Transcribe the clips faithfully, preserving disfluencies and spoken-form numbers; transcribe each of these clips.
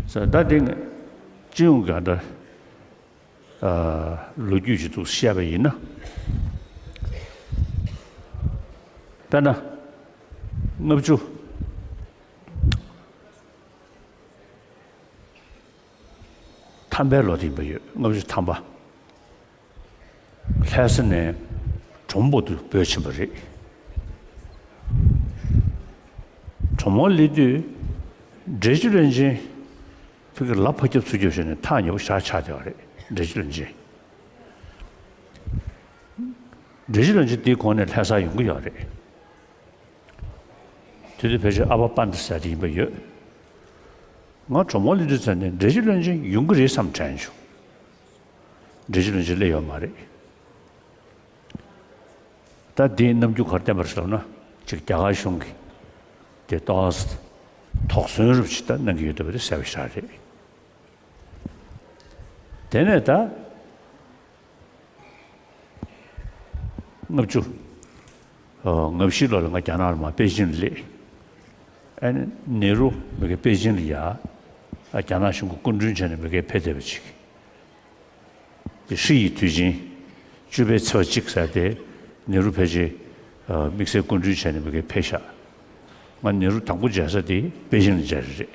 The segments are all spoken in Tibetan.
ཟེར་ད་དེ་སྤྱི་ཡོངས་ཀྱི་ད་ལོ་རྒྱུས་ཅིག་ཏུ་བཤད་པ་ཡིན་ན། དཔེར་ན། ལྔ་བཅུ་ཐམ་པའི་ལོ་དེ་ཡིན་པ་ཡོད། ལྔ་བཅུ་ཐམ་པ། ལྷ་ས་ནས་གྲོ་མོ་དུ་བོད་ཕྱིན་པ་རེད། གྲོ་མོ་སླེབས་དུས་འབྲས་ཆུ་བློན་ཆེན་ཕ་གི་ལ་ཕར་རྒྱབ་ཚུར་རྒྱབ་བྱས་ནས་ཐག་ཉེ་པོ་ཞེ་དྲག་ཆགས་བསྡད་པ་རེད། འབྲས་ཆུ་བློན་ཆེན། འབྲས་ཆུ་བློན་ཆེན་དེའི་གོང་ནས་ལྷ་སར་ཡོང་གི་ཡོད་རེད། དེ་དུས་ཕལ་ཆེར་ཨ་ཕ་པ་འདི་ཟེར་དེ་ཡིན་པ་ཡོད། ང་གྲོ་མོ་སླེབས་དུས་ཙམ་ནས་འབྲས་ཆུ་བློན་ཆེན་ཡོང་གི་རེད་བསམ་དྲན་བྱུང་། འབྲས་ཆུ་བློན་ཆེན་སླེབས་ཡོད་མ་རེད། ད་འདིའི་རྣམ་འགྱུར་ག་རེ་བསྟན་པ་རེད་ཟེར་ན། ཅིག་རྒྱ་གར་གཞུང་གིས་དེ་ཏོག་ཙམ་དོགས་ཟོན་རུབ་ཅིག་ད་གནང་གི་ཡོད་འདུག་པ་དེ་གསལ་པོ་ཞེ་དྲག་རེད། དེ་ནས་ད་ལྔ་བཅུ་ང་བཞི་ལོ་ལ་ང་རྒྱ་ནག་ལ་མར་པེ་ཅིན་ལ་སླེབས། ཨ་ནི་ནེ་རུ་མི་གེ་པེ་ཅིན་ལ་ཡ་རྒྱ་ནག་གཞུང་གི་སྐུ་མགྲོན་བྱས་ནས་མི་གེ་ཕེབས་བསྡད་པ་ཅིག། ཧྲི་ཡི་དུས་ཆེན་བཅུ་པའི་ཚེས་པ་གཅིག་ཟེར་ཏེ་ནེ་རུ་ཕལ་ཆེར་དམིགས་བསལ་སྐུ་མགྲོན་བྱས་ནས་མི་གེ་ཕེབས་ཤག། ང་ནེ་རུ་དང་པོ་མཇལ་ས་དེ་པེ་ཅིན་ལ་མཇལ་རེད།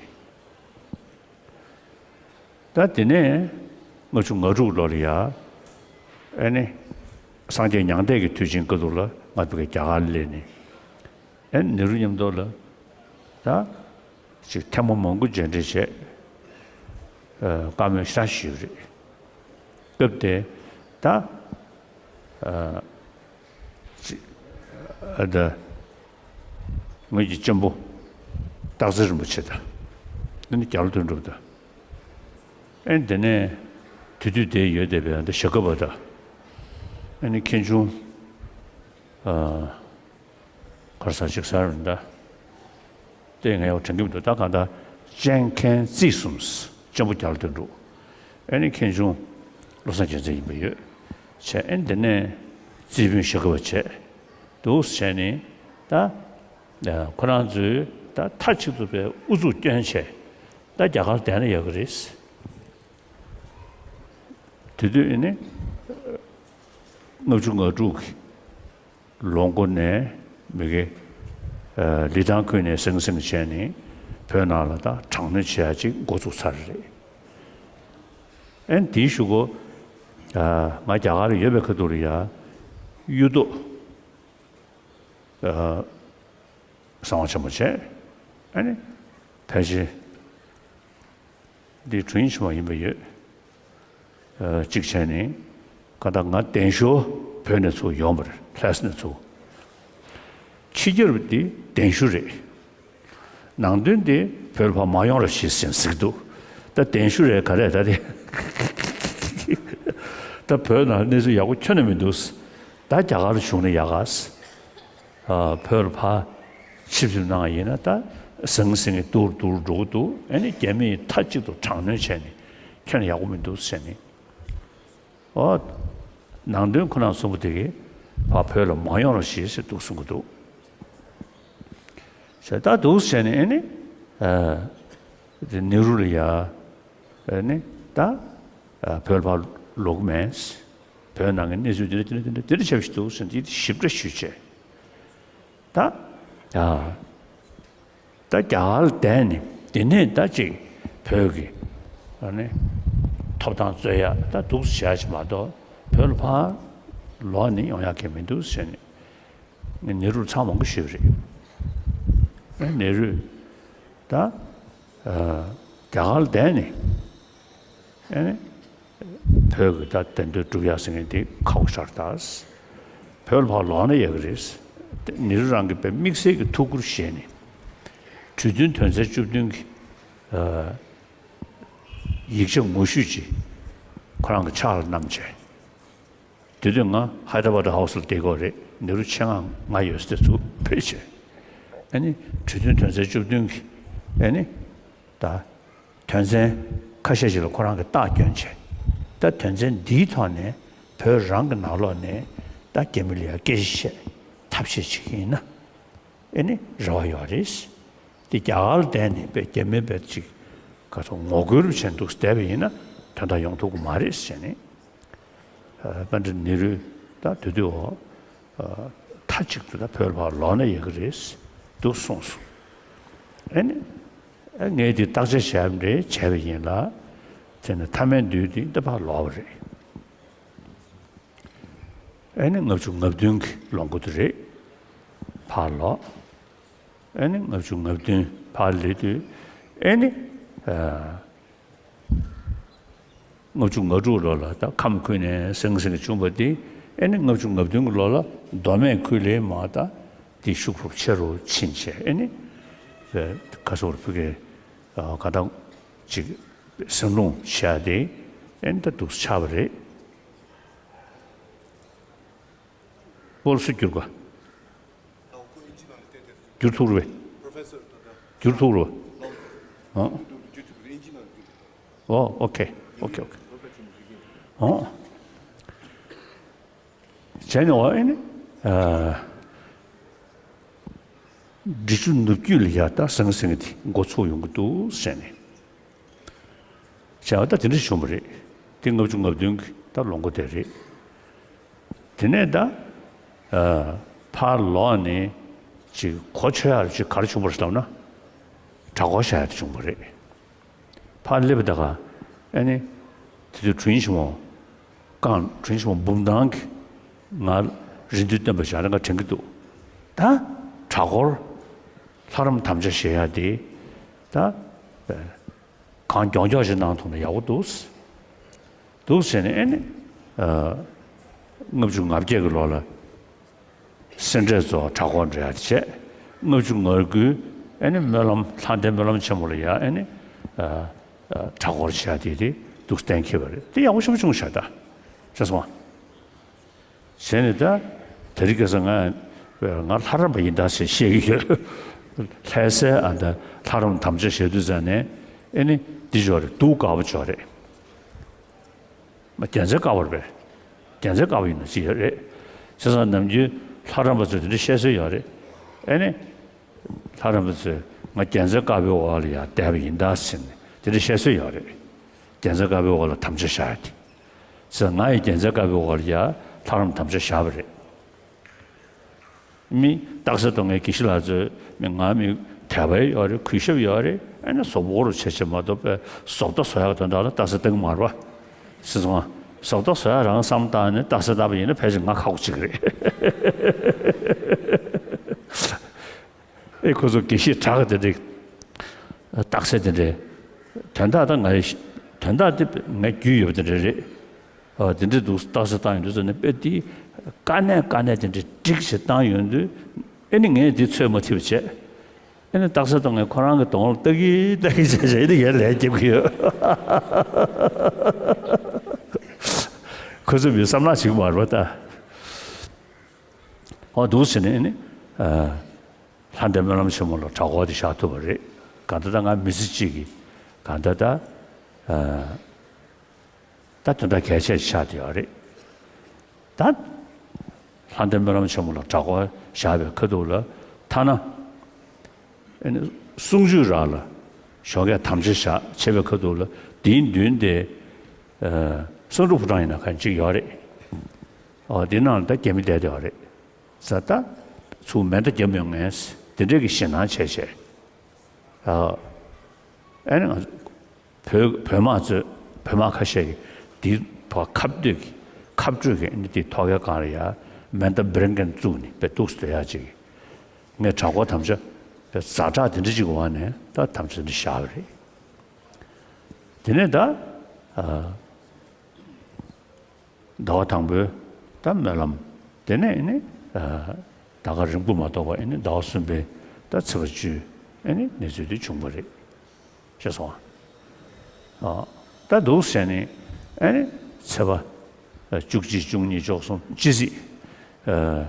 ད་དེ་ནས་ལྔ་བཅུ་ང་དྲུག་ལོ་ལ་ཡ། ཨ་ནི་སངས་རྒྱས་མྱང་འདས་ཀྱི་དུས་ཆེན་སྐབས་དུ་ལ་ང་ཕ་གི་རྒྱ་གར་ལ་སླེབས་ནས། ཨ་ནི་ནེ་རུ་མཉམ་དུ་ལ་ད་ཅིག་ཐེངས་མ་མང་པོ་མཇལ་འཕྲད་བྱས། ཨ། བཀའ་མོལ་ཞེ་དྲག་ཞུས་པ་རེད། སྐབས་དེ་ད། ཨ། ཅིག་ཨ། ད་ངོས་ཀྱི་གཅེན་པོ་སྟག་འཚེར་རིན་པོ་ཆེ་དང་། ཨ་ནི་རྒྱ་ལོ་དོན་གྲུབ་དང་། ཨ་ནི་དེ་ནས་དེ་དུས་དེ་ཡོད་བསྡད་པའི་ཨ་ད་ཞྭ་སྒབ་པ་དང་། ཨ་ནི་མཁན་ཆུང་། ཨ། ག་རེ་ཟེར་ཅིག་ཟེར་རུང་ད། དེ་ངས་ཡང་དྲན་གྱི་མི་འདུག། ད་གང་ལྟར་གཅེན་མཁན་རྩིས་གསུམ། གཅེན་པོ་རྒྱ་ལོ་དོན་གྲུབ། ཨ་ནི་མཁན་ཆུང་བློ་བཟང་རྒྱལ་མཚན་ཡིན་པ་ཡོད། བྱས། ཨ་ནི་དེ་ནས་རྩིས་དཔོན་ཞྭ་སྒབ་པ་བྱས། འདུག་བྱས་ནས་ད་ཁོ་རང་ཚོས་ད་མཐའ་གཅིག་ཏུ་པའི་ཨུ་ཚུགས་བསྐྱོན་བྱས། ད་རྒྱ་གར་བསྡད་ན་ཡག་གི་རེད། དེ་དུས་ཨ་ནི་ལྔ་བཅུ་ང་དྲུག་གི་ལོ་མགོ་ནས་མི་གེ་ཨ། ལི་ཐང་ཁུལ་ནས་ཟང་ཟིང་བྱས་ནས་བོད་ནང་ལ་ད་དྲག་གནོན་བྱེད་ཡ་ཅིག་འགོ་ཚུགས་ཚར་རེད། ཨ་ནི་དེའི་གཞུག་གུ། ཨ། ང་རྒྱ་གར་ལ་ཡོད་པའི་ཁ་ཐུག་ལ་ཡ་གཡུ་ཐོག། ཨ། གསང་བ་ཆེན་མོ་བྱས། ཨ་ནི་ཕལ་ཆེར་འདི་དྲུང་ཡིག་ཆེན་མོ་ཡིན་པ་ཡོད། ཨ། གཅིག་བྱས་ནས་གང་ལྟར་ང་གདན་ཞུ་བོད་ནས་ཚུར་ཡོང་བ་རེད། ལྷ་ས་ནས་ཚུར། ཕྱི་རྒྱལ་བ་འདི་གདན་ཞུ་རེད། ནང་དོན་འདི་བོད་ལ་ཕར་མ་ཡོང་རོགས་ཞེས་ཟེར་ཟེར་གྱི་འདུག། ད་གདན་ཞུ་རེད་ག་རེད་ད་དེ། ད་བོད་ནང་གནས་ཚུལ་ཡག་པོ་ཁྱོན་ནས་མི་འདུག། ད་རྒྱ་གར་ལ་བྱུང་ན་ཡག་ག། ཨ། བོད་ལ་ཕར་ཆིབས་བསྒྱུར་གནང་བ་ཡིན་ན་ད་ཟང་ཟིང་གི་སྡུག་རུ་སྡུག་རུ་འགྲོ་གི་འདུག། ཨ་ནི་རྒྱ་མིས་མཐའ་གཅིག་ཏུ་དྲག་གནོན་བྱས་ནས་ཁྱོན་ནས་ཡག་པོ་མི་འདུག་ཟེར་ནས། ཨོ། ནང་དོན་ཁོ་ན་གསུང་པ་དེ་གིས་ཕར་བོད་ལ་མ་ཡོང་རོགས་ཞེས་ཟེར་འདུག་གསུང་གི་འདུག། བྱས་ད་འདུག་བྱས་ནས་ཨ་ནི། ཨ། དེ་ནེ་རུ་ལ་ཡ། ཨ་ནི་ད། ཨ། བོད་ལ་ཕར་ལོག་གི་མེད། བོད་ནང་གི་གནས་ཚུལ་འདི་འདྲ་འདི་འདྲ་འདི་འདྲ་འདི་འདྲ་ཆགས་བཞིན་འདུག་ཟེར་འདི་ཞིབ་ཕྲ་ཞུས་བྱས། ད། ཨ། ད་རྒྱ་གར་ལ་བསྡད་ནས་དེ་ནས་ད་ཅིག་བོད་ཀྱི་ཨ་ནི་ཐོབ་ཐང་རྩོད་ཡ་ད་འདུག་བྱ་ཞིག་མ་གཏོགས་བོད་ལ་ཕར་ལོག་ནས་ཡོང་ཡ་གི་མི་འདུག་ཟེར་ནས་ངས་ནེ་རུར་ཚང་མང་པོ་ཞུས་པ་རེད། ཨ། ནེ་རུས་ད་ཨ་རྒྱ་གར་ལ་བསྡད་ནས། ཨ་ནི་བོད་ཀྱི་ད་བདེན་དོན་སྒྲུབ་ཡག་ཟེར་མཁན་དེ་ཁག་པོ་ཆགས་ད། བོད་ལ་ཕར་ལོག་ན་ཡག་གི་རེད། ནེ་རུ་རང་གིས་དཔེ་དམིགས་བསལ་གྱི་ཐུགས་ཁུར་བཞེས་ནས་གྲོས་མཐུན་དོན་ཚན་བཅུ་བདུན་གྱི་ཨ་ཡིག་ཆ་ངོ་བཤུས་ཅིག་ཁོ་རང་གི་ཕྱག་ལ་བསྣམས་བྱས། དེ་དུས་ང་ཧའི་ད་ར་བྷ་དྷ་ཧའུ་སི་ལ་བསྡད་ཀྱི་ཡོད་རེད། ནེ་རུ་ཆེད་མངགས་ང་ཡོད་ས་དེ་ཚུར་ཕེབས་བྱས། ཨ་ནི་གྲོས་མཐུན་དོན་ཚན་བཅུ་བདུན་གྱི་ཨ་ནི་ད། དོན་ཚན་ཁ་ཤས་ཤིག་ལ་ཁོ་རང་གིས་རྟགས་བསྐྱོན་བྱས། ད་དོན་ཚན་འདིའི་ཐོག་ནས་བོད་རང་གི་ནང་ལོགས་ནས་ད་རྒྱ་མི་ལ་ཡ་སྐད་ཆ་བཤད་ཐབས་ཤེས་བྱེད་ཀྱི་ཡིན་ན་ཨེ་ནི་རེ་བ་ཡོད་རེད། དེ་རྒྱ་གར་ལ་བསྡད་ནས་དཔེ་རྒྱ་མི་དཔེ་ཅིག་ ག་ཚོད་ངོ་རྒོལ་བྱས་འདུག་བསྡད་པ་ཡིན་ན་དོན་དག་ཡོང་ཐུབ་ཀྱི་མ་རེད་ཟེར་ནས། ཨ། པཎྜི་ཏ་ནེ་རུས་ད་དེ་དུས་འོ། ཨ། མཐའ་གཅིག་ཏུ་ད་བོད་ལ་ཕར་ལོག་ན་ཡག་གི་རེད་འདུག་གསུངས་སོང་། ཨ་ནི། ཨ། ངས་དེ་བརྟག་དཔྱད་བྱས་པ་འདྲ་བྱས་པ་ཡིན་ལ། དེ་ནི་མཐའ་མའི་མདུན་དེ་ད་ཕར་ལོག་པ་རེད། ཨ་ནི་ལྔ་བཅུ་ང་བདུན་གྱི་ལོ་འགོ་དེ་རེད། ཕར་ལོག་ཨ་ནི་ལྔ་བཅུ་ང་བདུན་ཕར་སླེབས་དུས། ཨ་ནི། ཨ། ལྔ་བཅུ་ང་དྲུག་ལོ་ལ་ད་ཁམས་ཁུལ་ནས་ཟང་ཟིང་བྱུང་བ་དེ། ཨ་ནི་ལྔ་བཅུ་ང་བདུན་གྱི་ལོ་ལ་མདོ་སྨད་ཁུལ་ལ་མར་ད་དེ་ཤུགས་རུ་ཆེ་རུ་ཕྱིན་བྱས། ཨ་ནི། ཨ། ག་ཟེར་བ་རེད། ཕ་གི། ཨ། ག་ད་ཅིག་ཟིང་སློང་བྱས་ཏེ། ཨ་ནི་ད་འདུག་ཆགས་པ་རེད། སྤོ་ལོ་སུ་བསྒྱུར་ག་བསྒྱུར་ཐུབ་རེད་པས། བསྒྱུར་ཐུབ་རེད་པས། ཨ། ཨོ། ཨོ་ཁེ། ཨོ་ཁེ། ཨོ་ཁེ། ཨོ། བྱས་ནས་འོ། ཨ་ནི། ཨ། འབྲི་ཆུ་ནུབ་རྒྱུད་ལ་ཡ་ད་ཟང་ཟིང་དེ་འགོ་ཚུགས་ཡོང་གི་འདུག་ཟེར་ནས། བྱས་པ་ད་དེ་འདྲ་བྱུང་བ་རེད། དེ་ལྔ་བཅུ་ང་བདུན་གྱི་ད་ལོ་འགོ་དེ་རེད། དེ་ནས་ད། ཨ། ཕར་ལོག་ནས་ཅིག་གོ་ཆོད་ཡག་ཅིག་ག་རེ་བྱུང་བ་རེད་ལབ་ན། གྲྭ་སྐོར་བྱ་ཡག་དེ་བྱུང་བ་རེད། ཕར་སླེབས་པ་ད་ག་ཨ་ནི། དེ་དུས་དྲིན་ཆེན་མོ། རྐང་དྲིན་ཆེན་མོ་འབུམ་ཐང་གིས་ང་རེ་འདུན་བཏོན་པ་བཞག་ན་ང་དྲན་གྱི་འདུག་ད་གྲྭ་སྐོར་ལྷ་རམས་དམ་བཅའ་བཞེས་ཡག་དེ་ད། ཨ། གང་མགྱོགས་མགྱོགས་ཤིག་གནང་ཐུབ་ན་ཡག་པོ་འདུག་འདུག་ཟེར་ནས། ཨ་ནི། ཨ། ལྔ་བཅུ་ང་བརྒྱད་ཀྱི་ལོ་ལ་སེ་འབྲས་རྫོང་གྲྭ་སྐོར་འགྲོ་ཡག་བྱས། ལྔ་བཅུ་ང་དགུ་ཨ་ནི་སྨོན་ལམ་ལྷ་ལྡན་སྨོན་ལམ་ཆེན་མོ་ལ་ཡ་ཨ་ནི། ཨ། ཨ། གྲྭ་སྐོར་བྱས་ཡག་དེ་དེ་འདུག་གཏན་འཁེལ་བ་རེད། དེ་ཡག་པོ་ཞེ་པོ་བྱུང་ཤག་ད། ཤེས་སོང་ང་། བྱས་ནས་ད། དེ་རིང་ཁ་སང་ང་ང་ལྷ་རམས་པ་ཡིན་ད་ཟེར་བཤད་ཀྱི་ཡོད། ལྷ་སའི་ཨ་ད་ལྷ་རམས་དམ་བཅའ་བཞེས་དུས་ཙང་ནས། ཨ་ནི་འདི་ཅོག་རེད། སྡུག་དཀའ་པོ་ཅོག་རེད། མ། རྒྱལ་མཚན་དཀར་པོ་རེད་པས། རྒྱལ་མཚན་དཀར་པོ་ཡིན་ན་ཅི་ཡོད་རེད། བྱས་ཙང་ནམ་རྒྱུན་ལྷ་རམས་པ་ཚོས་དེ་འདྲ་བཤད་སྲོལ་ཡོད་རེད། ཨ་ནི། ལྷ་རམས་པ་ཚོས་ང་རྒྱལ་མཚན་དཀར་པོའི་འོག་ལ་ཡར་བསྡད་པ་ཡིན་ད་ཟེར་ནས་དེ་འདྲ་བཤད་སྲོལ་ཡོད་རེད། རྒྱལ་མཚན་དཀར་པོའི་འོག་ལ་དམ་བཅའ་བཞག་ཡག་དེ། ཟེར། ང་ཡི་རྒྱལ་མཚན་དཀར་པོའི་འོག་ལ་ཡ་ལྷ་རམས་དམ་བཅའ་བཞག་པ་རེད། མི་རྟགས་གསལ་གཏོང་མཁན་དགེ་བཤེས་ལགས་ཚོས་མི་ང་མི་དད་པ་ཡོད་རེད། གུས་ཞབས་ཡོད་རེད། ཨ་ནི་བཟོ་བོ་རུ་བྱེད་བྱེད་མ་གཏོགས་པའི་བཟོ་ལྟ་བཟོ་ཡག་དོན་དག་ལ་རྟགས་གསལ་གཏོང་གི་མ་རེད་པ། ཤེས་སོང་ང་། བཟོ་ལྟ་བཟོ་ཡག་རང་བསམ་བཏང་ནས་རྟགས་གསལ་བཏང་པ་ཡིན་ན་ཕལ་ཆེར་ང་ཁག་པོ་ཅིག་རེད། ཨེ། ཁོ་ཚོ་དགེ་བཤེས་དྲག་གི་དེ་འདྲའི་རྟགས་གསལ་དེ་འདྲའི་དོན་དག་ད་ང་ཡི་དོན་དག་དེ་ངའི་རྒྱུས་ཡོད་པ་དེ་འདྲ་རེད། ཨ། དེ་འདྲའི་འདུག་རྟགས་གསལ་བཏང་ཡོང་དུས་ཙམ་ནས་དཔེ་དེ་དཀའ་གནད་དཀའ་གནད་དེ་འདྲའི་སྒྲིག་བྱེད་བཏང་ཡོང་དུས། ཨེ་ནི་ངས་དེ་ཚོད་མ་ཐིག་པ་བྱས། ཨེ་ནི་རྟགས་གསལ་གཏོང་མཁན་ཁོ་རང་གི་གདོང་ལ་ལྟ་གི་ལྟ་གི་བྱས་བྱས། ཨེ་ནི་ངས་ལན་རྒྱབ་ཀྱི་ཡོད། ཁོ་ཚོ་མི་བསམ་བློ་བྱེད་ཀྱི་མ་རེད་པ་ད། ཨོ། འདུག་ཟེར་ནས་ནི། ཨ། ལྷ་ལྡན་སྨོན་ལམ་ཆེན་མོ་ལ་གྲྭ་སྐོར་དེ་བཞག་ཐུབ་པ་རེད། གང་ལྟར་ད་ང་མི་ཚེ་གཅིག་གི་གང་ལྟར་ད། ཨ། ད་དོན་དག་གལ་ཆེ་ཆགས་བསྡད་ཡོད་རེད། ད་ལྷ་ལྡན་སྨོན་ལམ་ཆེན་མོ་ལ་གྲྭ་སྐོར་བཞག་པའི་ཁ་ཐུག་ལ་ཐ་ན། ཨ་ནི་གསུང་ཆོས་རག་ལ་ཞོགས་ཀས་དམ་བཅའ་བཞག་བྱས་པའི་ཁ་ཐུག་ལ་དེའི་མདུན་དེ། ཨ། གསང་སྒྲུབ་ཕོ་བྲང་ཡིན་ན་གང་ཅིག་ཡོད་རེད། ཨོ། དེ་ནང་ལ་ད་རྒྱ་མི་བསྡད་བསྡད་ཡོད་རེད། ས་ད་ཚུར་མེ་མདའ་བརྒྱབ་མྱོང་མཁན་དེ་འདྲས་ཀྱི་ཞེད་སྣང་བྱས་བྱས། ཨ། ཨ་ནི་ང་བོད་བོད་དམག་ཚོས་བོད་དམག་ཁ་ཤས་ཀྱིས་དེའི་ཐོག་ཁ་གཏད་ཀྱི་ཁ་སྤྲོད་ཀྱི། ཨ་ནི་དེའི་ཐོག་ཁའི་སྒང་ལ་ཡ་མེ་མདའ་འབེར་མཁན་བཙུགས་ནས་དཔེ་འདུག་སེ་སྡོད་ཡག་ཅིག་ངས་གྲྭ་སྐོར་དམ་བཅའ་དཔེ་ཛ་དྲག་དེ་འདྲ་ཅིག་གི་འོག་ནས་ད་དམ་བཅའ་འདི་བཞག་པ་རེད། དེ་ནས་ད། ཨ། ཟླ་བ་དང་པོའི་ད་སྨོན་ལམ། དེ་ནས་ཨ་ནི། ཨ། ཟླ་སྐར་རིང་པོ་མ་གཏོགས་པ། ཨ་ནི་ཟླ་བ་གསུམ་པའི་ད་ཚེས་པ་བཅུའི་ཨ་ནི་གནས་ཚུལ་དེ་བྱུང་བ་རེད། ཤེས་སོང་ཨ། ཨ། ད་འདུག་ཟེར་ནས་ཨ་ནི་ཚེས་པ་བཅུ་གཅིག་བཅུ་གཉིས་བཅུ་གསུམ་ཕྱི་ཚེས། ཨ།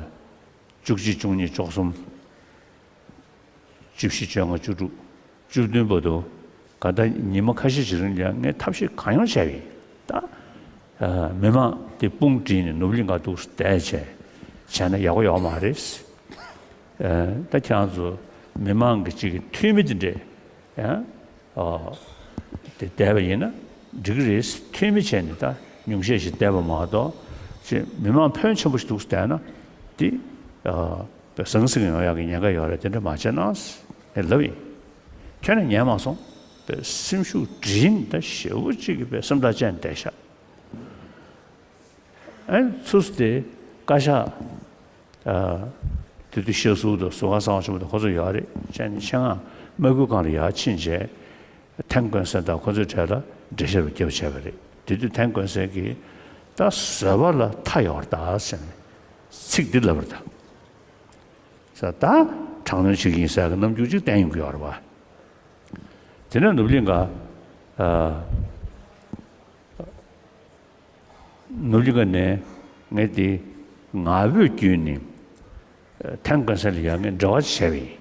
བཅུ་གཅིག་བཅུ་གཉིས་བཅུ་གསུམ། བཅུ་བཞི། བཅོ་ལྔ། བཅུ་དྲུག། བཅུ་བདུན་བར་དུ་ག་ད་ཉི་མ་ཁ་ཤས་ཤིག་རིང་ལ་ངས་ཐབས་ཤེས་གང་ཡོང་བྱས་པ་ཡིན་ད། ཨ། མི་མང་དེ་དཔུང་བསྒྲིགས་ནས་ནོར་བུ་གླིང་ག་འདུག་སེ་བསྡད་བྱས་བྱས་ན་ཡག་པོ་ཡོད་མ་རེད། ཨ། ད་ཁྱེད་རང་ཚོ་མི་མང་གི་ཅིག་གི་འཐུས་མི་དེ་འདྲས། ཨ། ཨ། བསྡད་པ་ཡིན་ན་འགྲིག་གི་རེད། འཐུས་མི་བྱས་ནས་ད་ཉུང་ཤས་ཤིག་བསྡད་པ་མ་གཏོགས་ཅིག་མི་མང་ཕོན་ཆེན་པོ་ཞིག་འདུག་བསྡད་ན་དེ་ཟང་ཟིང་ཡོང་ཡག་གི་ཉེན་ཁ་ཡོད་རེད། དེ་འདྲ་མ་བྱས་ན་ངས་ལབ་ཡིན། ཁྱོན་ནས་ཉན་མ་སོང་། པའི་སེམས་ཤུགས་འགྲིག་ད་ཞེ་པོ་ཅིག་གི་པའི་སེམས་ཐག་བཅད་བསྡད་ཤག་ཨ་ནི་ཚུར་དེ་བཀའ་ཤག་ཨ་དེ་དུས་ཤེས་སུ་དང་ཟུར་ཁང་གསང་བ་ཆེན་པོ་དང་ཁོ་ཚོ་ཡོད་རེད། བྱས་ནས་ཆེད་མངགས་དམག་ཁུལ་ཁང་ལ་ཡར་ཕྱིན་རྗེས་ཐན་ཀོན་སན་དང་ཁོ་ཚོའི་གྲས་ལ་འགྲེལ་བཤད་རྒྱབ་བྱས་པ་རེད། དེ་དུས་ཐན་ཀོན་སན་གྱིས་ད་བཟོད་པ་ལ་མཐའ་ཡོད་རེད་ད་ཟེར་ནས་ཚིག་འདི་ལབ་པ་རེད་ད། ས་ད་དྲག་གནོན་བྱེད་ཀྱི་ཡིན་ཟེར་གྱི་རྣམ་འགྱུར་ཅིག་བསྟན་ཡོང་གི་ཡོད་རེད་བ། དེ་ནས་ནུབ་གླིང་ག་ཨ་ནུབ་གླིང་ག་ནས་ངས་དེ་ངག་འབོད་བརྒྱུད་ནས་ཐན་ཀོན་སན་ལ་ཡང་ངས་འབྲེལ་བ་བྱས་པ་ཡིན།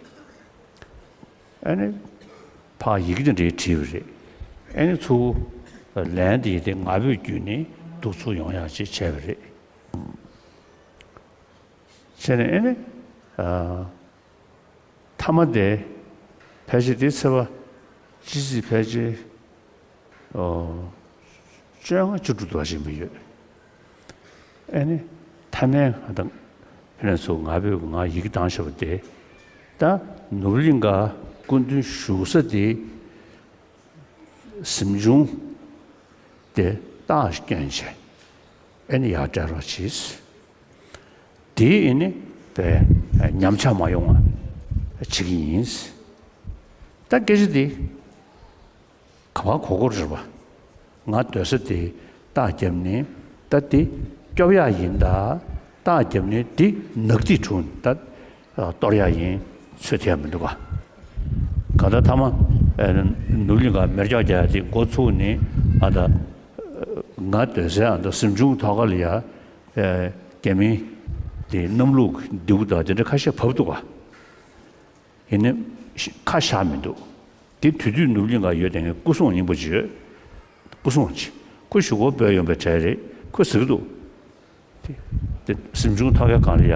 ཨ་ནི་ཕར་ཡི་གེ་དེ་འདྲའི་བྲིས་པ་རེད། ཨ་ནི་ཚུར་ལན་དེ་དེ་ངག་འབོད་བརྒྱུད་ནས་འདུག་ཚུར་ཡོང་ཡག་ཅིག་བྱས་པ་རེད། བྱས་ནས་ཨ་ནི་ཨ། མཐའ་མ་དེ་ཕལ་ཆེར་དེ་ཚེས་པ་སྤྱི་ཚེས་ཕལ་ཆེར་ཨོ་བཅོ་ལྔ་བཅུ་དྲུག་དུ་བ་ཞིག་མི་ཡོད། ཨེ་ནི་མཐའ་མའི་ང་དང་ཕི་ལན་ཚོ་ང་བོས་ང་ཡི་གེ་བཏང་བཞག་པ་དེ་ད་ནུབ་གླིང་ག་སྐུ་མདུན་བཞུགས་ས་དེ་གཟིམ་ཆུང་དེ་རྟགས་སྐྱོན་བྱས་ཨེ་ནི་ཡར་སྤྲད་རོགས་གྱིས། དེ་ཨེ་ནི་བས་ཉམས་ཆག་མ་ཡོང་བ་བྱེད་ཀྱི་ཡིན། ད་སྐད་ཆ་དེ་ག་བ་གོ་གོ་རེད་བ། ང་སྡོད་ས་དེ་རྟགས་བརྒྱབ་ནས་ད་དེ་སྐྱོབ་ཡག་ཡིན་ད། རྟགས་བརྒྱབ་ནས་དེ་ནག་ཐིག་དྲུག་ད་གཏོར་ཡག་ཡིན། ཚོད་ཐིག་མི་འདུག་ག་ག་ད་ཐ་མ་ནུབ་གླིང་ག་མེ་སྒྱོགས་རྒྱག་ཡག་དེ་འགོ་ཚུགས་ནས་ཨ་ད་ང་སྡོད་སའི་ཨ་ད་གཟིམ་ཆུང་ཐོག་ཁ་ལ་ཡ་རྒྱ་མི་དེ་གནམ་ལུགས་མདེའུ་དང་དེ་འདྲ་ཁ་ཤས་བབས་འདུག་ག་ཡིན་ནའི་ཤ་ཁ་བཞག་མི་འདུག་དེ་དུས་དུས་ནུབ་གླིང་ག་ཡོད་དེ་ངའི་སྐུ་སྲུང་ཡིན་པ་ཅིག་ཡོད། སྐུ་སྲུང་ཅིག་ཁོ་གཞུག་གུ་བོད་ཡོང་པའི་གྲས་རེད། ཁོས་ཟེར་གི་འདུག་དེ་དེ་གཟིམ་ཆུང་ཐོག་ཁའི་སྒང་ལ་ཡ་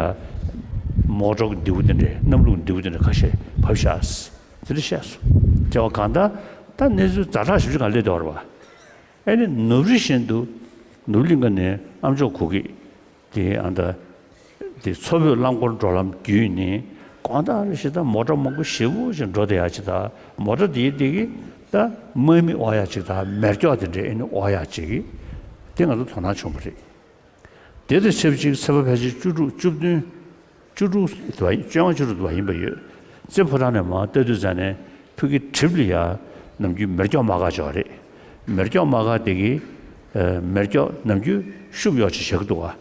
མོ་ཊ་མདེའུ་དེ་འདྲས་གནམ་ལུགས་མདེའུ་དེ་འདྲས་ཁ་ཤས་བབས་ཤག་དེ་འདྲ་བཤད་སོང་། དེ་བ་གང་ལྟར་ད་གནས་ཚུལ་ཛ་དྲག་ཞིག་ཅིག་ག་སླེབས་འདུག་རེད་བ། ཨེ་ནི་ནུབ་རི་བཞིན་དུ་ནུབ་གླིང་ག་ནས་ཨ་མཆོག་གུ་གེ་དེ་ཨ་ད་དེ་མཚོ་བོད་རླངས་འཁོར་འགྲོ་ལམ་བརྒྱུད་ནས་གང་ལྟར་ཞིག་ད་མོ་ཊ་མང་པོ་ཞེ་པོ་ཞིག་འགྲོ་བསྡད་ཡག་ཅིག་དང་མོ་ཊ་དེའི་དེ་གི་ད་དམག་མི་དབོར་ཡག་ཅིག་དང་མེ་སྒྱོགས་དེ་འདྲའི་ཨེ་ནི་དབོར་ཡག་ཅིག་དེ་ང་ཚོ་དོ་སྣང་བྱུང་བ་རེད། དེ་དང་ཆབས་ཅིག་ཚེས་པ་ཕལ་ཆེར་བཅུ་དྲུག་བཅུ་བདུན་བཅུ་དྲུག་དུ་བ་ཡིན། བཅོ་ལྔ་བཅུ་དྲུག་དུ་བ་ཡིན་པ་ཡོད། རྩེ་ཕོ་བྲང་ནས་མར་ལྟ་དུས་ཙ་ནས་ཕ་གི་གྲིབ་ལ་ཡ་ནམ་རྒྱུན་མེ་སྒྱོགས་དམག་སྒར་ཅིག་ཡོད་རེད། མེ་སྒྱོགས་དམག་སྒར་དེ་གི་ཨ་མེ་སྒྱོགས་ནམ་རྒྱུན་ཤུབས་གཡོག་ཅིག་བཞག་གི་འདུག་ག་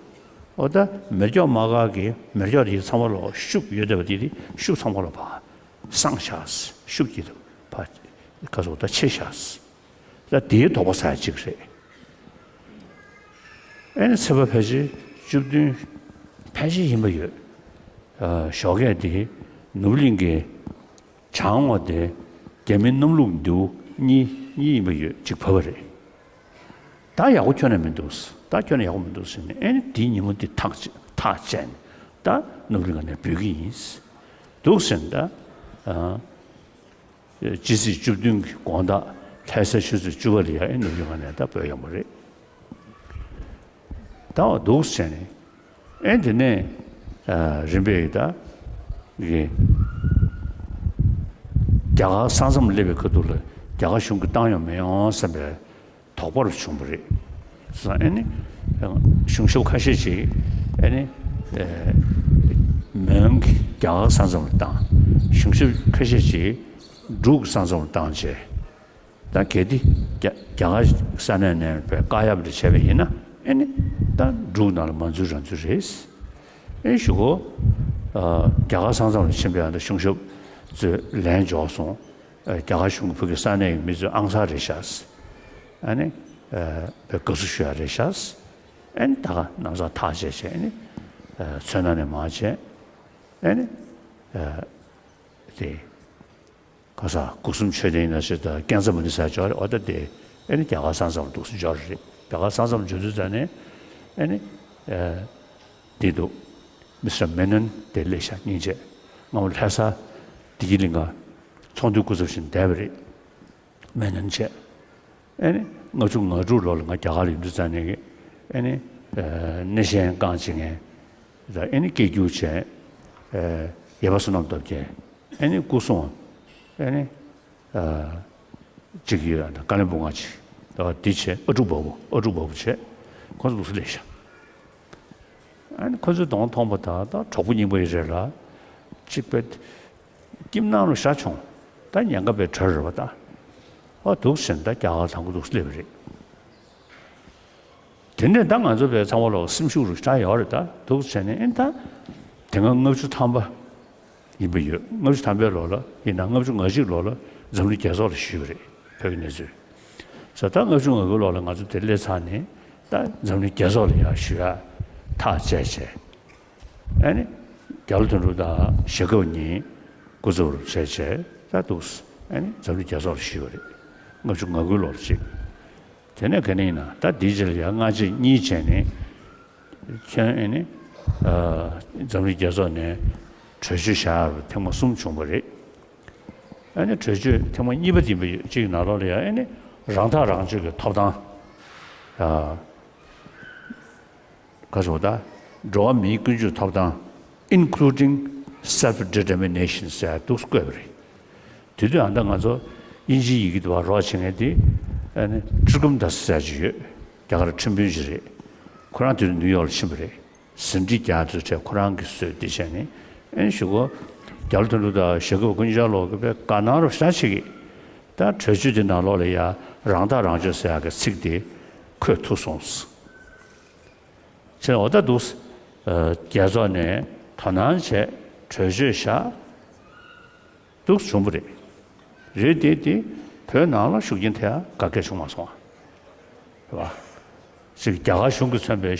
འོ་ད་མེ་སྒྱོགས་དམག་སྒར་གི་མེ་སྒྱོགས་དེ་ཚང་མ་ལོག་ཤུབས་ཡོད་བསྡད་པ་དེ་དེ་ཤུབས་ཚང་མ་ལོག་ཕར་སངས་ཤག་ཤུབས་ཀྱི་ཕར་ཁ་སོགས་ད་ཆད་ཤག་ད་དེའི་དོགས་པ་ཟ་ཡ་གཅིག་རེད། ཨེ་ནི་ཚེས་པ་ཕལ་ཆེར་བཅུ་བདུན་ཕལ་ཆེར་ཡིན་པ་ཡོད། ཨ་ཞོགས་ཀས་དེ་ནུབ་གླིང་གི་བྱང་ངོས་དེ་རྒྱ་མི་གནམ་ལུགས་མདེའུ་གཉིས་གཉིས་ཡིན་པ་ཡོད་ཅིག་བབས་པ་རེད། ད་ཡག་པོ་ཁྱོན་ནས་མི་འདུག་ད་ཁྱོན་ནས་ཡག་པོ་མི་འདུག་ཟེར་ནས་ཨེ་ནི་དེའི་ཉིན་མོ་དེ་ཐག་བཅད་ཐག་བཅད་ནས་ད་ནུབ་གླིང་ག་ནས་འབུད་ཀྱི་ཡིན། འདུག་ཟེར་ནས་ད་ཨ། སྤྱི་ཚེས་བཅུ་བདུན་གྱི་དགོང་དག་ལྷ་ས་ཆུ་ཚོད་བཅུ་པ་ལ་ཡ་ཨེ་ནུབ་གླིང་ག་ནས་ད་བོད་ཡོང་བ་རེད། ད་བ་འདུག་ཟེར་ནས་ཨེ་དེ་ནས་རིམ་པས་ད་གི་རྒྱ་གར་ས་མཚམས་སླེབས་པའི་ཁ་ཐུག་ལ་རྒྱ་གར་གཞུང་གིས་བཏང་ཡོང་མི་ཡོང་བསམ་པའི་དོགས་པ་རུ་བྱུང་བ་རེད། སོང་ཙང་ཨ་ནི་གཞུང་ཞབས་ཁ་ཤས་ཤིག་ཨ་ནི་མོན་གྱི་རྒྱ་གར་ས་མཚམས་ལ་བཏང་། གཞུང་ཞབས་ཁ་ཤས་ཤིག་འབྲུག་གི་ས་མཚམས་ལ་བཏང་བྱས། ད་གལ་ཏེ་རྒྱ་རྒྱ་གར་ས་གནས་ནས་བའི་བཀག་ཡབ་འདྲ་བྱས་པ་ཡིན་ན་ཨ་ནི་ད་འབྲུག་ནང་ལ་མ་འཛུལ་རང་འཛུལ་རེད། ཨེ་གཞུག་གུ་རྒྱ་གར་ས་མཚམས་ལ་ཕྱིན་པའི་ཨ་ནི་གཞུང་ཞབས་ཚོས་ལན་འབྱོར་སོང་། རྒྱ་གར་གཞུང་གི་ཕ་གི་ས་གནས་ཀྱི་མི་ཚོས་ཨང་གསར་རེད་ཤག་ཨ་ནི་དགའ་བསུ་ཞུ་ཡ་རེད་ཤག་ཨ་ནི་ད་ག་ནམ་སང་ཐག་བཅད་བྱས་ཨ་ནི་མཚོ་སྣ་ནས་མར་བྱས་ཨ་ནི་དེ་ག་ས་སྒོ་གསུམ་མཆོད་རྟེན་ཡིན་ན་ཞིག་དང་ཀན་ཚ་མུ་ནི་ས་འབྱོར་རེད། འོ་ད་དེ་ཨ་ནི་རྒྱ་གར་ས་མཚམས་འདུག་སེ་འབྱོར་རེད། རྒྱ་གར་ས་མཚམས་འབྱོར་དུས་ཙ་ནས་ཨ་ནི་འདི་འདུག་མི་སི་ཊར་མེ་ནོན་དེ་སླེབས་ཤག་སྙིང་རྗེ། སྔ་མོ་ལྷ་ས་བདེ་སྐྱིད་གླིང་ག་ཚོགས་འདུའི་སྐུ་ཚབ་བྱས་ནས་བསྡད་པ་རེད། མེ་ནོན་བྱས། ཨེ་ནི་ལྔ་བཅུ་ང་དྲུག་ལོ་ལ་ང་རྒྱ་གར་ལ་ཡོང་དུས་ཙང་ནས་ཨེ་ནི་སྣེ་ཤན་རྐང་གཅིག་ངན་ཨེ་ནི་སྐད་སྒྱུར་བྱས། ཡེ་པ་བསོད་ནམས་སྟོབས་རྒྱལ་ཨེ་ནི་སྐུ་སྲུང་ཨེ་ནི་གཅིག་ཡོད། ཀ་ལོན་སྦུག་ང་གཅིག་འདི་བྱས། ཨ་ཀྲུག་བ་བུ་ཨ་ཀྲུག་བ་བུ་བྱས། ཁོ་ཚོ་འདུག་སེ་སླེབས་ཤག་ཨ་ནི་ཁོ་ཚོའི་གདོང་མཐོང་པ་དང་ད་གྲོགས་པོ་རྙིང་པ་ཡི་རེད་ལ། གཅིག་པའི་ཁྱིམ་ནང་ལ་ཤ་ཆུང་། ད་ཉེན་ཁ་པའི་གྲལ་རེད་པ་ད། ཨ་འདུག་ཟེར་ནས་ད་རྒྱ་གར་དང་པོ་འདུག་སླེབས་པ་རེད། དེ་ནས་ད་ང་ཚོ་བས་ཚང་མ་ལོག་སེམས་ཤུགས་རུ་ཤ་ཡོད་རེད་ད་འདུག་ཟེར་ནས་ཨེ་ད། དེ་སྔ་ལྔ་བཅུ་ཐམ་པ་ཡིན་པ་ཡོད། ལྔ་བཅུ་ཐམ་པའི་ལོ་ལ་ཡིན་ན་ལྔ་བཅུ་ང་གཅིག་ལོ་ལ་འཛམ་གླིང་རྒྱལ་ཚོགས་ལ་ཞུས་པ་རེད། བོད་ཀྱི་གནས་ཚུལ། ས་ད་ལྔ་བཅུ་ང་དགུ་ལོ་ལ་ང་ཚོ་དེ་སླེབས་ཚར་ནས་ད་འཛམ་གླིང་རྒྱལ་ཚོགས་ལ་ཡང་ཞུ་ཡ་ཐག་བཅད་བྱས། ཨ་ནི་རྒྱ་ལོ་དོན་གྲུབ་དང་ཞྭ་སྒབ་གཉིས་འགོ་འཛུགས་རུ་བྱས་བྱས་ད་འདུག་ཨ་ནི་འཛམ་གླིང་རྒྱལ་ཚོགས་ལ་ཞུས་པ་རེད། ལྔ་བཅུ་ང་དགུ་ལོ་ལ་གཅིག་དེ་ནས་ག་ནས་ཡིན་ན་ད་འདིའི་རྗེས་ལ་ཡང་སྔ་རྗེས་གཉིས་བྱས་ནས་ཁྱོན་ཨ་ནི་འཛམ་གླིང་རྒྱལ་ཚོགས་ནས་གྲོས་ཆོད་བཞག་རུ་ཐེངས་མ་གསུམ་བྱུང་བ་རེད། ཨ་ནི་གྲོས་ཆོད་ཐེངས་མ་གཉིས་པ་འདི་འབའ་ཡོད་གཅིག་ནང་ལོགས་ལ་ཡང་ཨ་ནི་རང་ཐག་རང་གཅོད་ཀྱི་ཐོབ་ཐང་། ཨ་ག་ཟེར་བ་ད། འགྲོ་བ་མིའི་ཀུན་སྤྱོད་ཐོབ་ཐང་། Including Self Determination ཟེར་འདུག་བཀོད་པ་རེད། དེ་དུས་ཨ་ད་ང་ཚོ་དབྱིན་ཇིའི་ཡི་གེ་དུ་བ་རོགས་བྱེད་མཁན་དེ་ཨ་ནི་ཀྲི་གུམ་དཱས་ཟེར་ཅིག་ཡོད། རྒྱ་གར་ཁྲིམས་དཔོན་ཅིག་རེད། ཁོ་རང་དེ་དུས་ནིའུ་ཡོག་ལ་ཕྱིན་པ་རེད། ཟིན་བྲིས་རྒྱག་དུས་བྱས་ཁོ་རང་གིས་བཟོས་འདི་བྱས་ནས་ཨེ་ཞུ་གོ། རྒྱ་ལོ་དོན་གྲུབ་དང་ཞྭ་སྒབ་ཀུན་ཅང་ལོག་གི་པའི་དགའ་སྣང་རུ་ཤ་ཆེ་གི། ད་གྲོས་ཆོད་འདི་ནང་ལོགས་ལ་ཡ་རང་ཐག་རང་གཅོད་ཟེར་ཡག་གི་ཚིག་དེ་འཁོད་ཐུབ་སོང་། ཆེ་འོ་ད་འདུག་རྒྱལ་ཚོགས་ནས་དོ་སྣང་བྱས་གྲོས་ཆོད་བཞག་འདུག་བྱུང་བ་རེད། རེད་དེ་དེ་བོད་ནང་ལ་ཤུགས་རྐྱེན་ཐེབས་ཡ་ག་གེ་བྱུང་མ་སོང་བ། རེད་བ། ཅིག་རྒྱ་གར་གཞུང་གིས་མཚོན་པའི་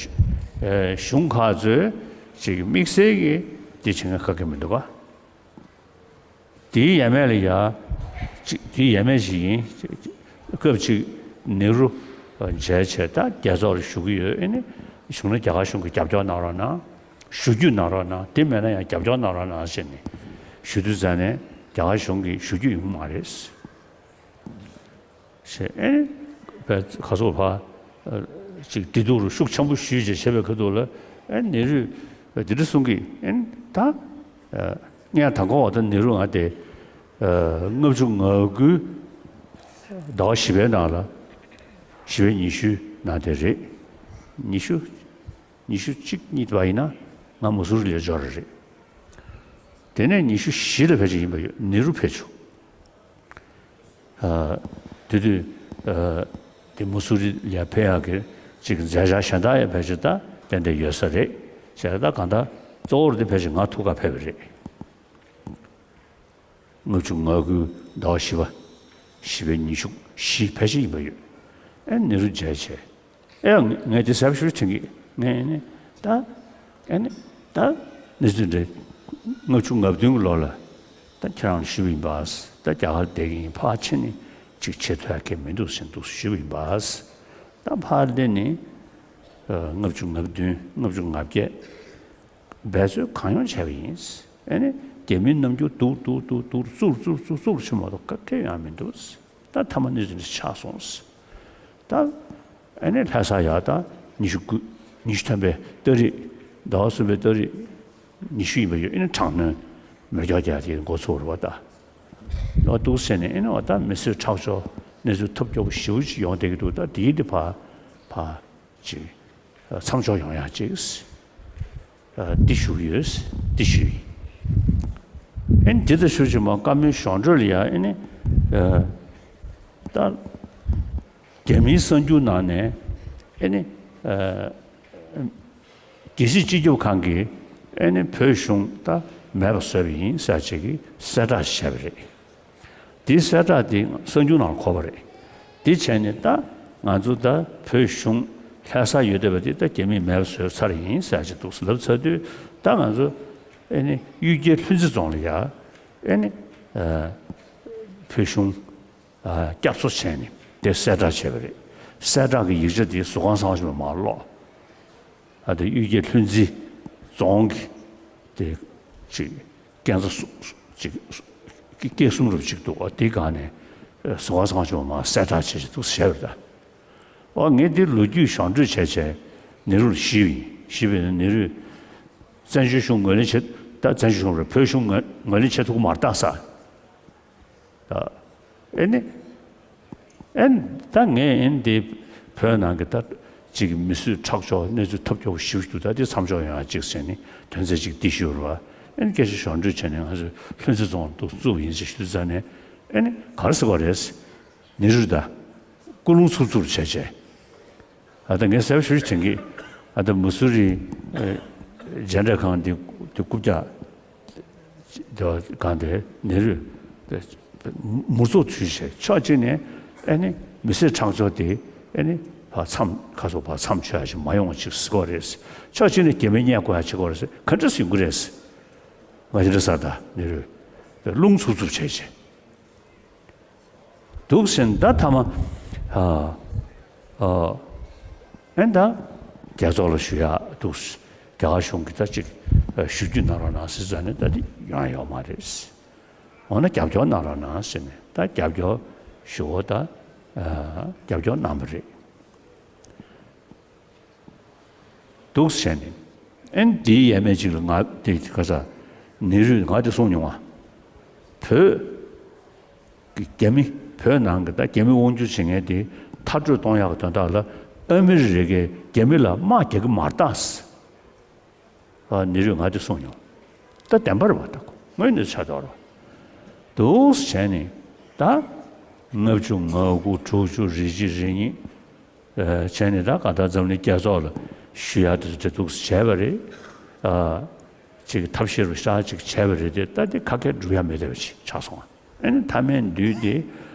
གཞུང་ཁག་ཚོས་ཅིག་དམིགས་བསལ་གྱིས་དེ་བྱེད་མཁན་ག་གེ་མི་འདུག་ག་དེའི་ཡས་མས་ལ་ཡ། ཅིག་དེའི་ཡས་མས་ཤིག་ཡིན། སྐབས་ཅིག་ནེ་རུ་མཇལ་བྱས་ད་རྒྱལ་ཚོགས་ལ་བཞུགས་ཀྱི་ཡོད། ཨེ་ནི་བཞུགས་ན་རྒྱ་གར་གཞུང་གིས་རྒྱབ་སྐྱོར་གནང་རོགས་གནང་། ཞུ་རྒྱུ་གནང་རོགས་གནང་། དེ་མེད་ན་ཡང་རྒྱབ་སྐྱོར་གནང་རོགས་གནང་ཟེར་ནས་ཞུ་དུས་ཙང་ནས་རྒྱ་གར་གཞུང་གིས་ཞུ་རྒྱུ་ཡོང་གི་མ་རེད། ཞེས་ཨེ་ནི་བས་ཁ་སོག་ཕ་ཅིག་བདེ་སྡུག་རུ་ཤུགས་ཆེན་པོ་ཞུས་བྱས་བྱས་པའི་ཁ་ཐུག་ལ་ཨེ་ནེ་རུས་འདི་འདྲ་གསུང་གི། ཨེ་ནི་ད་ངས་དང་གོ་བ་ད་ནེ་རུ་ང་དེ་ལྔ་བཅུ་ང་དགུའི་ཟླ་བ་བཞི་པའི་ནང་ལ་བཞི་པའི་ཉི་ཤུའི་ནང་དེ་རེད། ཉི་ཤུ་ཉི་ཤུ་གཅིག་གཉིས་པ་ཡིན་ན་ང་མུ་སུ་རི་ལ་འབྱོར་རེད། དེ་ནས་ཉི་ཤུ་བཞི་ལ་ཕལ་ཆེར་ཡིན་པ་ཡོད། ནེ་རུ་ཕེབས་བྱུང་། དེ་དུས་དེ་མུ་སུ་རི་ལ་ཕེབས་ཡག་གི་ཅིག་མཛད་འཆར་གཞན་དག་ཡང་ཕལ་ཆེར་ད་ཏན་ཏན་ཡོད་ས་རེད། བྱས་ད་གང་ལྟར་གཙོ་བོར་དེ་ཕལ་ཆེར་ང་ཐུག་ག་ཕེབས་པ་རེད། ལྔ་བཅུ་ང་དགུ་ཟླ་བ་བཞི་པ། བཞི་པའི་ཉི་ཤུ་བཞི་ཕལ་ཆེར་ཡིན་པ་ཡོད། ཨེ་ནེ་རུ་མཇལ་བྱས། ཨེ་ངས་དེ་གཟབ་ཤོས་དྲན་གི། ངས་ནི་ད་ཨེ་ནི་ད་གནས་ཚུལ་འདི་ལྔ་བཅུ་ང་བདུན་གྱི་ལོ་ལ་ད་ཁྱེད་རང་ཞུས་པ་ཡིན་པ། ད་རྒྱ་གར་བསྡད་ཀྱི་ཡིན། ཕར་ཕྱིན་ནས་ཅིག་བྱེད་ཐུབ་ཡག་གི་མི་འདུག་ཟེར་འདུག་ཞུས་པ་ཡིན་པ། ད་ཕར་སླེབས་ནས་ལྔ་བཅུ་ང་བདུན་ལྔ་བཅུ་ང་བརྒྱད། འབད་རྩོལ་གང་ཡོང་བྱས་པ་ཡིན། ཨེ་ནི་རྒྱ་མིའི་རྣམ་འགྱུར་སྡུག་སྡུག་སྡུག་སྡུག་བཙུགས་བཙུགས་བཙུགས་བཙུགས་ཕྱིན་མ་གཏོགས་ག་གེ་ཡོང་མི་འདུག་ད་མཐའ་མ་གནས་ཚུལ་འདི་ཆགས་སོང་། ད་ཨེ་ནི་ལྷ་ས་ཡར་ད་ཉི་ཤུ་དགུ་ཉི་ཤུ་ཐམ་པའི་ཏ་རིག་ཟླ་བ་གསུམ་པའི་ཏ་རིག་ཉི་ཤུ་ཡིན་པ་ཡོད། ཨེ་ནི་དྲག་གནོན་མེ་སྒྱོགས་རྒྱག་དེ་འགོ་ཚུགས་རེད་བ་ད། ཨོ་འདུག་ཟེར་ནས་ཨེ་ནི་འོ་ད་མི་གསོད་ཁྲག་སྦྱོར་གནས་ཚུལ་ཐབས་སྐྱོ་པོ་ཞེ་པོ་ཅིག་ཡོང་བསྡད་ཀྱི་འདུག་ད་དེའི་དེ་ཕར་ཕར་ཅིག་མཚམས་འཇོག་ཡོང་ཡག་ཅིག་འདི་ཞུ་གི་ཡོད། འདི་ཞུ་ཡིན། ཨེ་འདི་ལྟར་ཞུ་ཕྱིན་མ་བཀའ་མོལ་གཞུང་འབྲེལ་ལ་ཡ་ཨེ་ནི་ད་རྒྱ་མིའི་གསར་འགྱུར་ནང་ནས་ཨེ་ནི་རྒྱལ་སྤྱིའི་སྤྱི་ཁྱབ་ཁང་གིས་ཨེ་ནི་བོད་གཞུང་ད་མེད་པ་བཟོས་པ་ཡིན་ཟེར་ཅིག་གི་གསལ་བསྒྲགས་བྱས་པ་རེད། དེའི་གསལ་བསྒྲགས་དེ་གསར་འགྱུར་ནང་གོ་བ་རེད། དེ་བྱས་ནས་ད་ང་ཚོ་ད་བོད་གཞུང་ལྷ་ས་ཡོད་བསྡད་པ་དེ་ད་རྒྱ་མིས་མེད་པ་བཟོས་ཚར་ཡིན་ཟེར་ཅིག་འདུག་ལབ་ཚར་དུས་ད་ང་ཚོ་ཨེ་ནི་གཡུལ་རྒྱལ་ལྷུན་རྩེ་རྫོང་ལ་ཡ་ཨེ་ནི་བོད་གཞུང་བསྐྱར་གསོ་བྱས་ནས་དེ་གསལ་བསྒྲགས་བྱས་པ་རེད། གསལ་བསྒྲགས་ཀྱི་ཡིག་ཆ་དེ་ཟུར་ཁང་གསར་པ་ཞིག་ལ་མར་ཀློག་ཨ་དེ་གཡུལ་རྒྱལ་ལྷུན་རྩེ་རྫོང་གི་དེ་ཅིག་སྐས་འཛེག་གསུམ་ཅིག་སྐས་གསུམ་རུབ་ཅིག་འདུག་ཨ་དེའི་སྒང་ནས་ ཟུར་པ་ཚང་ཆུང་མ་གསལ་བསྒྲགས་བྱས་བྱས་འདུག་ཟེར་བ་རེད་ད། ཨོ་ངས་འདི་ལོ་རྒྱུས་གཞོགས་འདྲི་བྱས་བྱས་ནེ་རུ་ལ་ཞུས་པ་ཡིན། ཞུས་པ་ཡིན་ན་ནེ་རུས་བཙན་བྱོལ་གཞུང་ངོས་ལེན་བྱེད། ད་བཙན་བྱོལ་གཞུང་རེད། བོད་གཞུང་ངོས་ངོས་ལེན་བྱེད་ཐུབ་ཀྱི་མ་རེད་ད་ཟེར། ད་ཨེ་ནི། ཨེ་ནི་ད་ངས་ཨེ་ནི་དེ་བོད་ནང་གི་ད་ཅིག་མི་གསོད་ཁྲག་སྦྱོར་གནས་ཚུལ་ཐབས་སྐྱོ་པོ་ཞེ་པོ་ཞིག་འདུག་ད་དེ་མཚམས་འཇོག་ཡོང་ཡ་ཅིག་ཟེར་ནས་དོན་ཚན་ཅིག་འདི་ཞུ་རུ་བ། ཨེ་ནི་སྐད་ཆ་གཞོགས་འདྲི་བྱས་ནས་ང་ཚོས་ལྷུན་རྩེ་རྫོང་འདུག་བཙུགས་ཡིན་ཟེར་ཞུ་ཙང་ནས་ཨེ་ནི་ག་རེ་ཟེར་བ་རེད། ནེ་རུ་ད་སྐུ་རླུང་འཚུབ་འཚུབ་བྱས་བྱས། ཨ་ད་ངས་གསལ་པོ་ཞེ་པོ་ཅིག་དྲན་གི། ཨ་ད་མ་སུ་རི་ཨེ་མཇལ་འཕྲད་ཁང་འདི་འདི་རྐུབ་བཀྱག་དེ་སྒང་དེ་ནེ་རུས་མུར་ཚོགས་བྱས་བྱས་ཕྱོགས་གཅིག་ནས་ཨེ་ནི་མི་གསོད་ཁྲག་སྦྱོར་དེ་ཨེ་ནི་ཕར་མཚམས་ཁ་སོ་ཕར་མཚམས་ཆོད་ཡ་ཞིག་མ་ཡོང་བ་ཅིག་ཟེར་གོ་རེད། ཕྱོགས་གཅིག་ནས་རྒྱ་མི་རྙེད་དགོས་ཡ་བྱེད་དགོས་རེད། ག་འདྲ་སེ་ཡོང་གི་རེད། ང་ཅི་འདྲ་ཟེར་ད་ནེ་རུས་རླུང་འཚུབ་འཚུབ་བྱས་བྱས། འདུག་ཟེར་ད་ཐ་མ། ཨ་ཨ་ཨེ་ད་རྒྱལ་ཚོགས་ལ་ཞུ་ཡག་འདུག་རྒྱ་གར་གཞུང་གིས་ད་ཅིག་ཞུ་རྒྱུ་གནང་རོགས་གནང་ཟེར་ཙང་ནས་ད་དེ་ཡོང་ཡ་ཡོད་མ་རེད། འོ་ན་རྒྱབ་སྐྱོར་གནང་རོགས་གནང་ཟེར་ནས་ད་རྒྱབ་སྐྱོར་ཞུ་བ་ད་རྒྱབ་སྐྱོར་གནང་བ་རེད། འདུག་ཟེར་ནས། ཨེ་འདིའི་ཡས་མས་གཅིག་ལ་ང་དེ་ག་ས་ནེ་རུས་ང་དེ་གསུངས་མྱོང་བ། བོད་ཀྱི་རྒྱ་མི་བོད་ནང་གི་ད་རྒྱ་མི་དབང་སྒྱུར་བྱེད་མཁན་དེ་མཐར་སྐྲོད་གཏོང་ཡག་གི་དོན་དག་ལ་ཨ་མི་རི་ཀས་རྒྱ་མི་ལ་དམག་རྒྱག་གི་མ་རེད་ད། ཨ་ནེ་རུས་ང་དེ་གསུངས་མྱོང་། ད་བདེན་པ་རེད་པ། ད་དངོས་གནས་ཆགས་འདུག་རེད་པ། འདུག་ཟེར་ནས་ད་ལྔ་བཅུ་ང་དགུ་དྲུག་ཅུ་རེ་གཅིག་རེ་གཉིས། བྱས་ནས་ད་གང་ལྟར་འཛམ་གླིང་རྒྱལ་ཚོགས་ལ་ཞུ་ཡག་དེ་འདྲ་འདུག་བྱས་པ་རེད། ཨ་ཅིག་ཐབས་ཤེས་རུ་ཤ་ཅིག་བྱས་པ་རེད་དེ་ད་དེ་ཁ་སྐད་སྒྲུབ་ཡ་མེད་པ་ཅིག་ཆགས་སོང་། ཨ་ནི་མཐའ་མའི་དུས་དེ་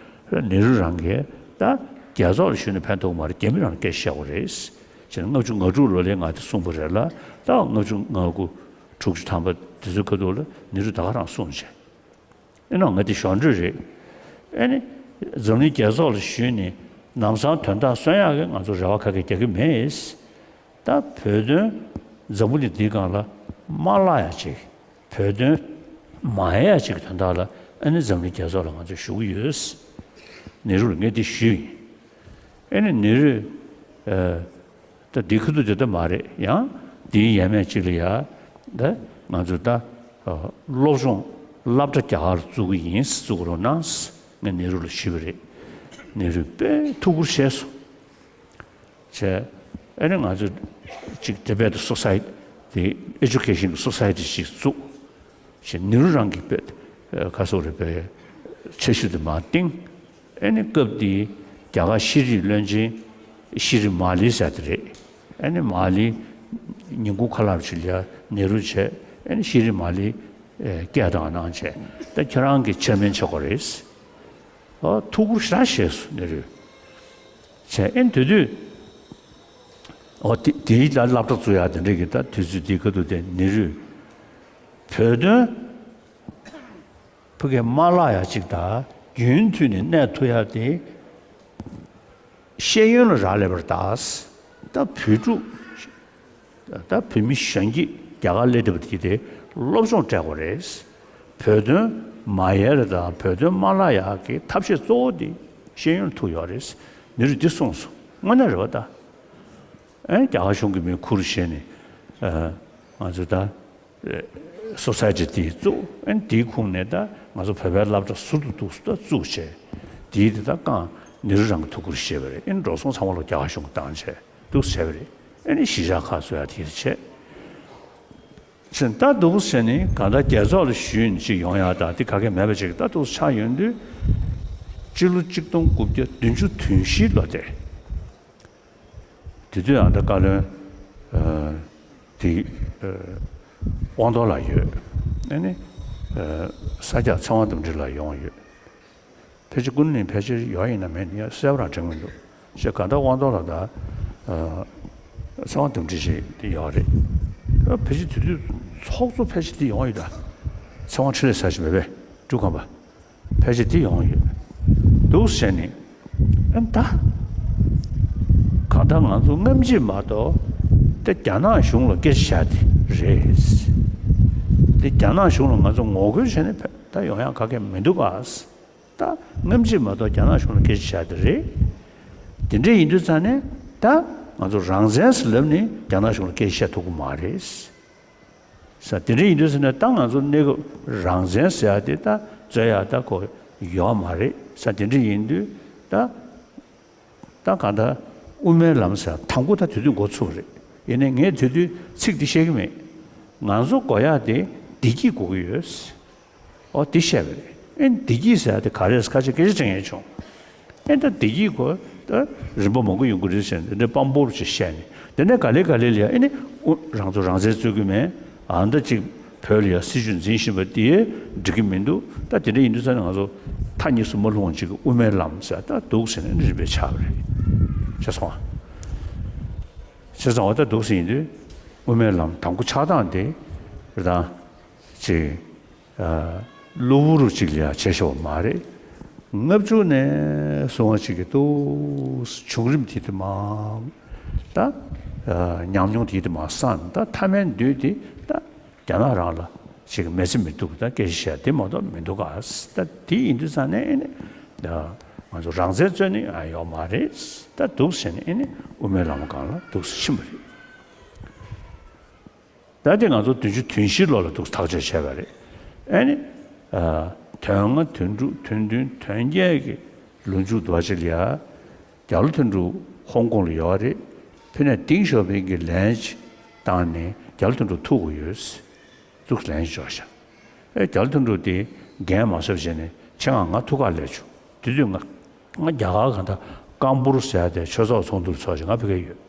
ནེ་རུ་རང་གིས་ད་རྒྱལ་ཚོགས་ལ་ཞུས་ནས་ཕན་ཐོགས་མ་རེད། རྒྱ་མི་རང་སྐད་བཤད་དགོས་རེད། བྱས་ནས་ལྔ་བཅུ་ང་དྲུག་ལོ་ལས་ང་དེ་གསུངས་པ་རེད་ལ་ད་ལྔ་བཅུ་ང་དགུ་དྲུག་ཅུ་ཐམ་པ་དེ་ཚོའི་ཁ་ཐུག་ལ་ནེ་རུས་ད་ག་རང་གསུངས་བྱས། ཨེ་ནོ་ང་དེ་གཞོགས་འདྲི་རེད། ཨེ་ནི། འཛམ་གླིང་རྒྱལ་ཚོགས་ལ་ཞུས་ནས་ལམ་སང་དོན་དག་སོན་ཡག་གི་ང་ཚོ་རེ་བ་ག་གེ་རྒྱག་གི་མེད། ད་བོད་དོན་འཛམ་བུ་གླིང་འདིའི་སྒང་ལ་མ་བརླག་ཡག་ཅིག་བོད་དོན་མ་ཡལ་ཡག་ཅིག་གི་དོན་དག་ལ་ཨེ་ནི་འཛམ་གླིང་རྒྱལ་ཚོགས་ལ་ང་ཚོ་ཞུ་གི་ཡོད། ནེ་རུ་ལ་ངས་འདི་ཞུས་ཡིན། ཨེ་ནི་ནེ་རུས། ཨ། ད་འདི་ཁ་ཐུག་དེ་ལྟ་མ་རེད། ཡང་འདིའི་ཡས་མས་གཅིག་ལ་ཡ། ད་ང་ཚོ་ད་སློབ་སྦྱོང་སློབ་གྲྭ་རྒྱ་གར་བཙུགས་ཀྱི་ཡིན། བཙུགས་རོགས་གནང་། ངས་ནེ་རུ་ལ་ཞུས་པ་རེད། ནེ་རུས་དཔེ་ཐུགས་ཁུར་བཞེས་སོང་། བྱས། ཨེ་ནི་ང་ཚོ་གཅིག་ཊི་བེ་ཊི་སོ་སའི་ཊི། ཨེ་ཇུ་ཀེ་ཤན་གྱི་སོ་སའི་ཊི་ཞིག་བཙུགས། ཞེས་ནེ་རུ་རང་གི་དཔེ་ཁ་སོག་རེ་དཔེ་འཆར་གཞི་དེ་མར་བཏིང་། ཨེ་ནི་སྐབས་དེའི་རྒྱ་གར་ཤེས་རིག་བློན་ཆེན་ཤི་རི་མ་ལི་ཟེར་དེ་རེད། ཨེ་ནི་མ་ལི་ཉིན་གུང་ཁ་ལག་ཅིག་ལ་ནེ་རུ་བྱས། ཨེ་ནི་ཤི་རི་མ་ལི་སྐད་བཏང་གནང་བྱས། ད་ཁྱེད་རང་གི་ཆེར་མེན་ཆགས་ཀྱི་རེད། ཨོ་ཐུགས་ཁུར་ཞེ་དྲག་བཞེས་སོང་ནེ་རུས། བྱས། ཨེ་ནི་དེ་དུས། ཨོ་དེ་དེའི་ད་སློབ་གྲྭ་བཙུགས་ཡག་དེ་འདྲ་གི་ད་དུས་ཚོད་དེའི་ཁ་ཐུག་དེ་ནེ་རུས། བོད་དོན་ཕ་གིར་མ་བརླག་ཡག་ཅིག་དང་རྒྱུན་མཐུད་ནས་གནས་ཐུབ་ཡག་དེ་ཤེས་ཡོན་ལ་རག་ལས་པར་གདའ། ད་བོད་ཕྲུག་ད་བོད་མི་གཞོན་སྐྱེས་རྒྱ་གར་སླེབས་བསྡད་པ་དེ་དེ་སློབ་སྦྱོང་སྤྲད་དགོས་རེད། བོད་དོན་མ་ཡལ་དང་བོད་དོན་མ་བརླག་ཡག་གི་ཐབས་ཤེས་གཙོ་བོ་དེ་ཤེས་ཡོན་ལ་ཐུག་ཡོད་རེད། ནེ་རུས་འདི་གསུངས་སོང་། དངོས་གནས་རེད་པ་ད། ཨེ་རྒྱ་གར་གཞུང་གི་མི་ཁུར་བཞེས་ནས་ཨ་ང་ཚོ་ད་སོ་སའི་ཊི་དེ་བཙུགས། ཨེ་དེའི་ཁོངས་ནས་ད་ང་ཚོ་བོད་པའི་སློབ་གྲྭ་ཟུར་དུ་འདུག་ད་བཙུགས་བྱས། དེའི་དེ་ད་རྐང་ནེ་རུ་རང་གི་ཐུགས་ཁུར་བཞེས་པ་རེད། ཨེ་འགྲོ་སོང་ཚང་མ་ལོ་རྒྱ་གར་གཞུང་གིས་བཏང་བྱས་འདུག་བྱས་པ་རེད། ཨེ་ནི་གཞིས་ཆགས་ཁག་བཟོ་ཡག་དེ་བྱས། ཅེས་ད་འདུག་ཟེར་ནས་གང་ལྟར་རྒྱལ་ཚོགས་ལ་ཞུས་ནས་ཅིག་ཡོང་ཡག་དང་དེ་ག་གེ་མེད་པ་ཅིག་ད་འདུག་ཆགས་ཡོང་དུས། སྤྱི་ལོ་གཅིག་སྟོང་དགུ་བརྒྱ་བདུན་ཅུ་དོན་བཞི་ལོ་དེ། དེ་དུས་ཨ་ད་བཀའ་བློན་ཨ་དེ་ཨ་དབང་རྡོར་ལགས་ཡོད། ཨ་ནི་ཨ་ས་སྐྱ་ཚེ་དབང་རྡོ་རྗེ་ལགས་ཡོང་ཡོད། ཕལ་ཆེར་ཀུན་གླེང་ཕལ་ཆེར་ཡོད་ཡིན་ན་མེད་ཡིན་གསལ་པོ་རང་དྲན་གྱི་མི་འདུག་ཞེས་གང་ལྟར་དབང་རྡོར་ལགས་དང་ཨ་ཚེ་དབང་རྡོ་རྗེ་ཞིག་དེ་ཡོད་རེད། ཨ་ཕལ་ཆེར་དེ་དུས་ཚོགས་གཙོ་ཕལ་ཆེར་དེ་ཡོང་ཡོད་ད། ཚེ་དབང་འཕྲིན་ལས་ཟེར་ཞིག་མེད་པས་འབྲུག་ཁམས་པ། ཕལ་ཆེར་དེ་ཡོང་ཡོད་འདུག་ཟེར་ནས། ཨ་ད་གང་ལྟར་ང་ཚོ་སྔ་ཕྱི་མ་གཏོགས་དེ་རྒྱ་ནག་གཞུང་ལ་སྐད་ཆ་བཤད་དེ་རེད། དེ་རྒྱ་ནག་གཞུང་ལ་ང་ཚོ་ངོ་རྒོལ་བྱས་ནས་ཕེབས་ད་ཡོང་ཡག་ག་གེ་མི་འདུག་ག་ད་ སྔ་ཕྱི་མ་གཏོགས་རྒྱ་ནག་གཞུང་ལ་སྐད་ཆ་བཤད་དེ་རེད། དེ་འདྲ་ཡིན་དུས་ཙང་ནས་ད་ང་ཚོ་རང་བཙན་ཟེར་ལབ་ནས་རྒྱ་ནག་གཞུང་ལ་སྐད་ཆ་བཤད་ཐུབ་ཀྱི་མ་རེད། ས་དེ་འདྲ་ཡིན་དུས་ཟེར་ན་ད་ང་ཚོ་གནས་སྐབས་རང་བཙན་ཟེར་ཡ་དེ་ད་རྩོད་ཡ་ད་གོ་ཡོད་མ་རེད། ས་དེ་འདྲ་ཡིན་དུས་ད་ད་གང་ལྟར་དབུ་མའི་ལམ་ཟེར་དང་པོ་ད་དེ་དུས་འགོ་ཚུགས་རེད། ཡིན་ནའི་ངས་དེ་དུས་ཚིག་འདི་བཤད་ཀྱི་མེད། ང་ཚོ་དགོས་ཡ་དེ་བདེ་སྐྱིད་དགོས་ཀྱི་ཡོད། ཨོ་དེ་བཤད་པ་རེད། ཨེ་བདེ་སྐྱིད་ཟེར་ཡ་དེ་ག་རེད་ཁ་ཤས་སྐད་ཆ་དྲི་མཁན་བྱུང་། ཨེ་ད་བདེ་སྐྱིད་གོ་ད་རིམ་པ་མང་པོ་ཡོང་གི་རེད་ཟེར་ནས་དེ་འདྲ་དཔང་པོ་ཅིག་བཤད་ནས་དེ་ནས་ག་ལེ་ག་ལེ་ལ་ཡ་ཨེ་ནི་ཨུ་རང་ཚོ་རང་བཙན་རྩོད་ཀྱི་མེད། ཨ་འདྲ་ཅིག་བོད་ལ་ཡ་སྲིད་བྱུས་འཛིན་བཞིན་པ་དེ་འགྲིག་གི་མི་འདུག་ད་དེ་འདྲ་ཡིན་དུས་ཙང་ནས་ང་ཚོ་མཐའ་གཉིས་སུ་མ་ལྷུང་བ་ཅིག་གི་དབུ་མའི་ལམ་ཟེར་ད་འདུག་ཟེར་ནས་རིམ་པས་ཆགས་པ་རེད། ཤེས་སོང་ཨ། ཤེས་སོང་ཨ། ད་འདུག་ཟེར་ཡིན་དུས་དབུ་མའི་ལམ་དང་པོ་ཆགས་སྟངས་དེ་རེད་ད། ཅིག་གློ་བུར་ཅིག་ལ་ཡང་བྱས་ཤོག་མ་རེད། ལྔ་བཅུ་ནས་སོང་བ་ཅིག་གི་ཏོག་བྱུང་རིམ་དེ་དེ་མ་ད་ཉམས་མྱོང་དེ་དེ་མ་སང་ད་མཐའ་མའི་མདུན་དེ་ད་རྒྱ་ནག་རང་ལ་ཅིག་མེད་ཚེ་མི་འདུག་ད་སྐད་ཆ་བཤད་དེ་མ་གཏོགས་མི་འདུག་ག་ད་དེ་ཡིན་དུས་ཙང་ནས་ཨེ་ནི་ང་ཚོ་རང་བཙན་རྩོད་ནི་ཡང་ཡོག་མ་རེད། ད་འདུག་ཟེར་ནས་ཨེ་ནི་དབུ་མའི་ལམ་སྒང་ལ་འདུག་ཕྱིན་པ་རེད། ད་དེ་ང་ཚོ་བདུན་ཅུ་དོན་བཞི་ལོ་ལ་འདུག་ཐག་གཅོད་བྱས་པ་རེད། ཨེ་ནི། དོན་ལྔ་དོན་དྲུག་དོན་བདུན་དོན་བརྒྱད་ཀྱི་ལོ་མཇུག་དུ་བ་ཅི་ལ་ཡ། རྒྱ་ལོ་དོན་གྲུབ་ཧོང་ཀོང་ལ་ཡོད་རེད། ཕེ་ནས་ཏིང་ཞའོ་ཕིང་གི་ལན་ཅིག་བཏང་ནས་རྒྱ་ལོ་དོན་གྲུབ་ཐུག་གི་ཡོད། འདུག་ལན་ཅིག་འབྱོར་ཤག་ཨེ་རྒྱ་ལོ་དོན་གྲུབ་དེ་འགན་མ་སོར་བྱས་ནས་ཁྱེད་ང་ང་ཐུག་ག་སླེབས་བྱུང་། དེ་དུས་ང་ང་རྒྱ་གར་གང་ལྟར་ཀམ་པུར་ཟེར་ཡ་དེ་ཆོས་ཚོགས་ཚོགས་འདུར་ཚོགས་ཤིག་ང་ཕ་གིར་ཡོད།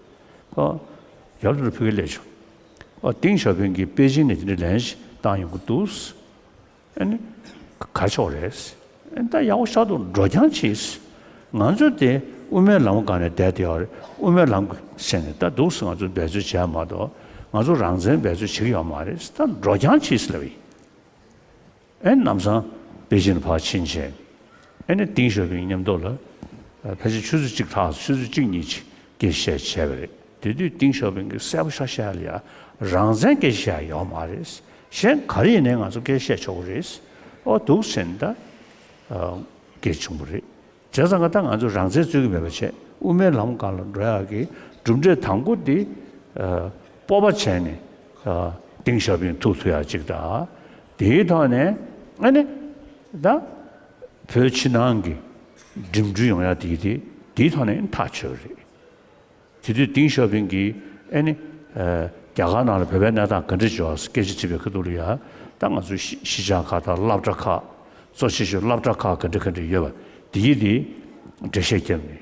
ཨོ། ཡར་དུ་ཕུལ་གི་ལས་བྱུང་། ཨོ་ཏིང་ཞའོ་ཕིང་གིས་པེ་ཅིང་ནས་དེ་འདྲའི་ལན་ཞིག་བཏང་ཡོང་གི་འདུག་ཨ་ནི། ག་ཆོག་རེད། ཨ་ནི་ད་ཡག་པོ་ཤར་འདུག་འགྲོ་རྐྱང་བྱེད། ང་ཚོ་དེ་དབུ་མའི་ལམ་སྒང་ནས་བསྡད་དེ་ཡོད་རེད། དབུ་མའི་ལམ་ཟེར་ནས་ད་འདུག་སེ་ང་ཚོ་འབད་རྩོལ་བྱས་མ་གཏོགས་ང་ཚོ་རང་བཙན་འབད་རྩོལ་བྱེད་ཀྱི་ཡོད་མ་རེད། ད་འགྲོ་རྐྱང་བྱེད་ལབ་ཡིན། ཨེ་ནམ་སང་པེ་ཅིན་ཕར་ཕྱིན་བྱས། ཨེ་ནི་ཏིང་ཞའོ་ཕིང་མཉམ་དུ་ལ་ཕལ་ཆེར་ཆུ་ཚོད་གཅིག་ལྷག་ཆུ་ཚོད་གཅིག་གཉིས་ཅིག་སྐད་བཤད་བྱས་པ་རེད། དེ་དུས་ཏིང་ཞའོ་ཕིང་གིས་གསལ་པོ་ཤ་ཤ་ལ་ཡ་རང་བཙན་སྐད་བཤད་ཡོད་མ་རེད། གཞན་ག་རེ་ཡིན་ནའི་ང་ཚོ་སྐད་བཤད་ཆོག་གི་རེད། ཨོ་འདུག་ཟེར་ནས་ད་སྐད་བྱུང་བ་རེད། བྱས་ཙང་ང་ད་ང་ཚོ་རང་བཙན་རྩོད་ཀྱི་མེད་པ་བྱས་དབུ་མའི་ལམ་སྒང་ལ་འགྲོ་ཡག་གི་གྲུབ་འབྲས་དང་པོ་འདི་སྤོབས་པ་བྱས་ནས་ཏིང་ཞའོ་ཕིང་ཐུག་ཐུབ་ཡག་ཅིག་དང་། དེའི་ཐོག་ནས་ཨ་ནི་ད་བོད་ཕྱི་ནང་གི་འགྲིམ་འགྲུལ་ཡོང་ཡག་དེ་དེ་དེའི་ཐོག་ནས་ཐག་ཆོད་རེད། དེ་དུས་ཏིང་ཞའོ་ཕིང་གིས་ཨ་ནི་རྒྱ་གར་ནང་ལ་བོད་པའི་གནས་སྟངས་ག་འདྲ་བྱུང་བ་སྐད་ཆ་དྲིས་པའི་ཁ་ཐུག་ལ་ཡ་ད་ང་ཚོ་གཞིས་གཞིས་ཆགས་ཁག་དང་སློབ་གྲྭ་ཁག་གཙོ་ཆེ་ཤོས་སློབ་གྲྭ་ཁག་ག་འདྲ་ག་འདྲ་ཡོད་པ་དེ་ཡིས་དེ་འགྲེལ་བཤད་བརྒྱབ་ནས།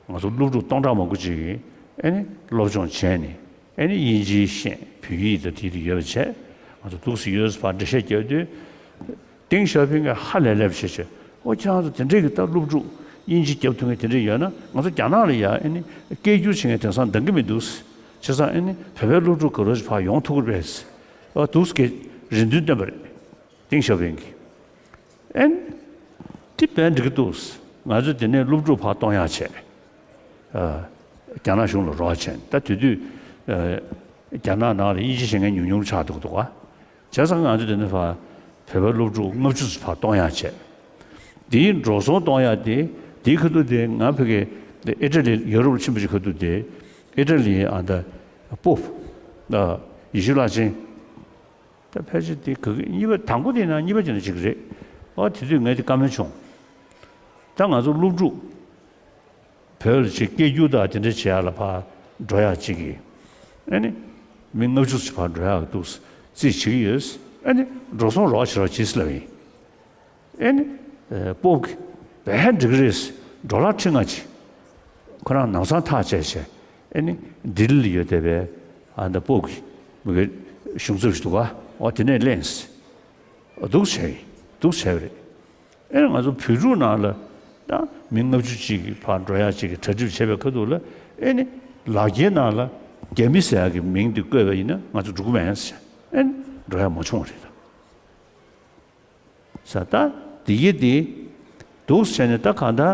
ང་ཚོ་སློབ་ཕྲུག་སྟོང་ཕྲག་མང་པོ་ཅིག་གིས་ཨེ་ནི་སློབ་སྦྱོང་བྱས་ནས་ཨེ་ནི་དབྱིན་ཇིའི་ཤེས་བོད་ཡིག་དང་དེ་དེ་ཡོད་པ་བྱས་ང་ཚོ་འདུག་སེ་ཡོད་ཟེར་ཕར་འགྲེལ་བཤད་རྒྱག་དུས། ཏིང་ཞའོ་ཕིང་གིས་ཧ་ལས་ལས་པ་བྱས་བྱས་ཨོ་ཁྱེད་རང་ཚོ་དེ་འདྲས་ཀྱི་ད་སློབ་ཕྲུག་དབྱིན་ཇི་རྒྱབ་ཐུབ་མཁན་དེ་འདྲས་ཡོད་ན་ང་ཚོ་རྒྱ་ནག་ལ་ཡ་ཨེ་ནི་སྐད་སྒྱུར་བྱེད་མཁན་དེང་སང་འདང་གི་མི་འདུག་བྱས་ཙང་ཨེ་ནི་བོད་པའི་སློབ་ཕྲུག་ག་རོ་ཞིག་ཕར་ཡོང་ཐུབ་ཀྱི་རེད། ཨོ་འདུག་སེ་རེ་འདུན་བཏོན་པ་རེད། ཏིང་ཞའོ་ཕིང་གིས། ཨེན། དེ་བས་འགྲིག་གི་འདུག་ང་ཚོ་དེ་ནས་སློབ་ཕྲུག་ཕར་གཏོང་ཡག་བྱས། ཨ། རྒྱ་ནག་གཞུང་ལ་རོགས་བྱས། ད་དེ་དུས། ཨ། རྒྱ་ནག་ནང་ལ་དབྱིན་ཇི་ཤེས་མཁན་ཉུང་ཉུང་ཆགས་འདུག་འདུག་ག་བྱས་ཙང་ང་ཚོ་དེ་ནས་ཕར་བོད་པའི་སློབ་ཕྲུག་ལྔ་བཅུ་ཙམ་ཕར་གཏོང་ཡག་བྱས། དེའི་འགྲོ་སོང་གཏོང་ཡག་དེ་དེའི་ཁ་ཐུག་དེ་ང་ཕ་གི་ཨི་ཊ་ལི་ཡུ་རོབ་ལ་ཕྱིན་པ་ཅིག་ཁ་ཐུག་དེ་ཨི་ཊ་ལིའི་ཨ་ད་པོབ། ཨ། ཡེ་ཤུ་བླ་ཆེན། ད་ཕལ་ཆེར་དེ་ག་གི་གཉིས་པ་དང་པོ་དེ་ན་གཉིས་པ་དེ་ན་གཅིག་རེད། ཨོ་དེ་དུས་ངས་དེ་བཀའ་མོལ་བྱུང་། ད་ང་ཚོ་སློབ་ཕྲུག་བོད་ལ་ཅིག་སྐད་སྒྱུར་དང་དེ་འདྲ་བྱེད་ཡག་ལ་ཕར་འགྲོ་ཡག་ཅིག་གི། ཨ་ནི། མི་ལྔ་བཅུ་ཞིག་ཕར་འགྲོ་ཡག་འདུག་རྩིས་བྱེད་ཀྱི་ཡོད། ཨ་ནི། འགྲོ་སོང་རོགས་བྱེད་རོགས་བྱེད་ཟེར་ལབ་ཡིན། ཨེ་ནི། ཨེ། སྤོབས་ཀྱིས་བས་འགྲིག་གི་རེད། ཌོ་ལར་ཁྲི་ལྔ་ཅིག་ཁོ་རང་ནང་སང་ཐག་བཅད་བྱས། ཨེ་ནི། ལྡི་ལི་ལ་ཡོད་བསྡད་པའི་ཨ་ད་སྤོབས་ཀྱི་མི་གི་གཞུང་ཚབ་ཞིག་འདུག་ག་འོ་དེ་ནས་ལེན། འདུག་བྱས། འདུག་བྱས་པ་རེད། ཨེ་ནི་ང་ཚོ་བོད་ཕྲུག་ནང་ལ་ད་མི་ལྔ་བཅུ་ཅིག་གིས་ཕར་འགྲོ་ཡག་ཅིག་གི་གྲ་སྒྲིག་བྱས་པའི་ཁ་ཐུག་ལ་ཨེ་ནི། ལག་འཁྱེར་ནང་ལ་རྒྱ་མི་ཟེར་ཡག་གི་མིང་དེ་བཀོད་པ་ཡིན་ན་ང་ཚོ་འགྲོ་གི་མེད་ཟེར། ཨེ་ནི། འགྲོ་ཡག་མ་བྱུང་བ་རེད་ད། ས་ད་དེ་ཡི་དེ་འདུག་ཟེར་ནས་ད་གང་ལྟར་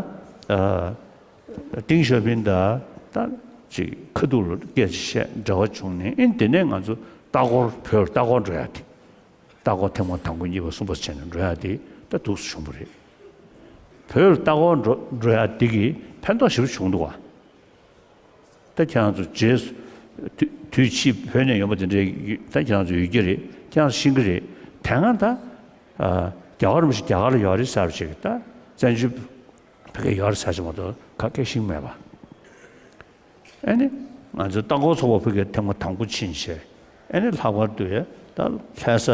ཨ་ཏིང་ཞའོ་ཕིང་དང་ད་ཅིག་ཁ་ཐུག་ལ་སྐད་ཆ་བཤད་འབྲེལ་བ་བྱུང་ནས་ཨེ་དེ་ནས་ང་ཚོ་ལྟ་སྐོར་བོད་ལྟ་སྐོར་འགྲོ་ཡག་དེ་ལྟ་སྐོར་ཐེངས་མ་དང་པོ་གཉིས་པ་གསུམ་པ་བྱས་ནས་འགྲོ་ཡག་དེ་ད་འདུག་སེ་བྱུང་བ་རེད། བོད་ལ་ལྟ་སྐོར་འགྲོ་འགྲོ་ཡ་འདི་གིས་ཕན་ཐོགས་ཞེ་པོ་བྱུང་འདུག་བ། ད་ཁྱེད་རང་ཚོ་རྗེས་སུ་དུས་དུས་ཕྱིས་བོད་ནས་ཡོང་པ་དེ་འདྲའི་ཡོད། ད་ཁྱེད་རང་ཚོ་ཡོད་ཀྱི་རེད། ཁྱེད་རང་ཚོ་ཤེས་ཀྱི་རེད། དེ་སྔ་ད་ཨ་རྒྱ་གར་མི་ཞིག་རྒྱ་གར་ལ་ཡོད་རེད་ཟེར་བ་ཞིག་ད་བཙན་བྱོལ་བོད་སྐད་ཡོད་རེད་ཟེར་ཞིག་མ་གཏོགས་ག་སྐད་ཤེས་ཀྱི་མེད་པ། ཨ་ནི་ང་ཚོའི་ལྟ་སྐོར་ཚོགས་པ་ཕ་གིར་ཐེངས་མ་དང་པོ་ཕྱིན་བྱས། ཨ་ནི་ལྷག་པར་དུ་ཡ་ད་ལྷ་ས་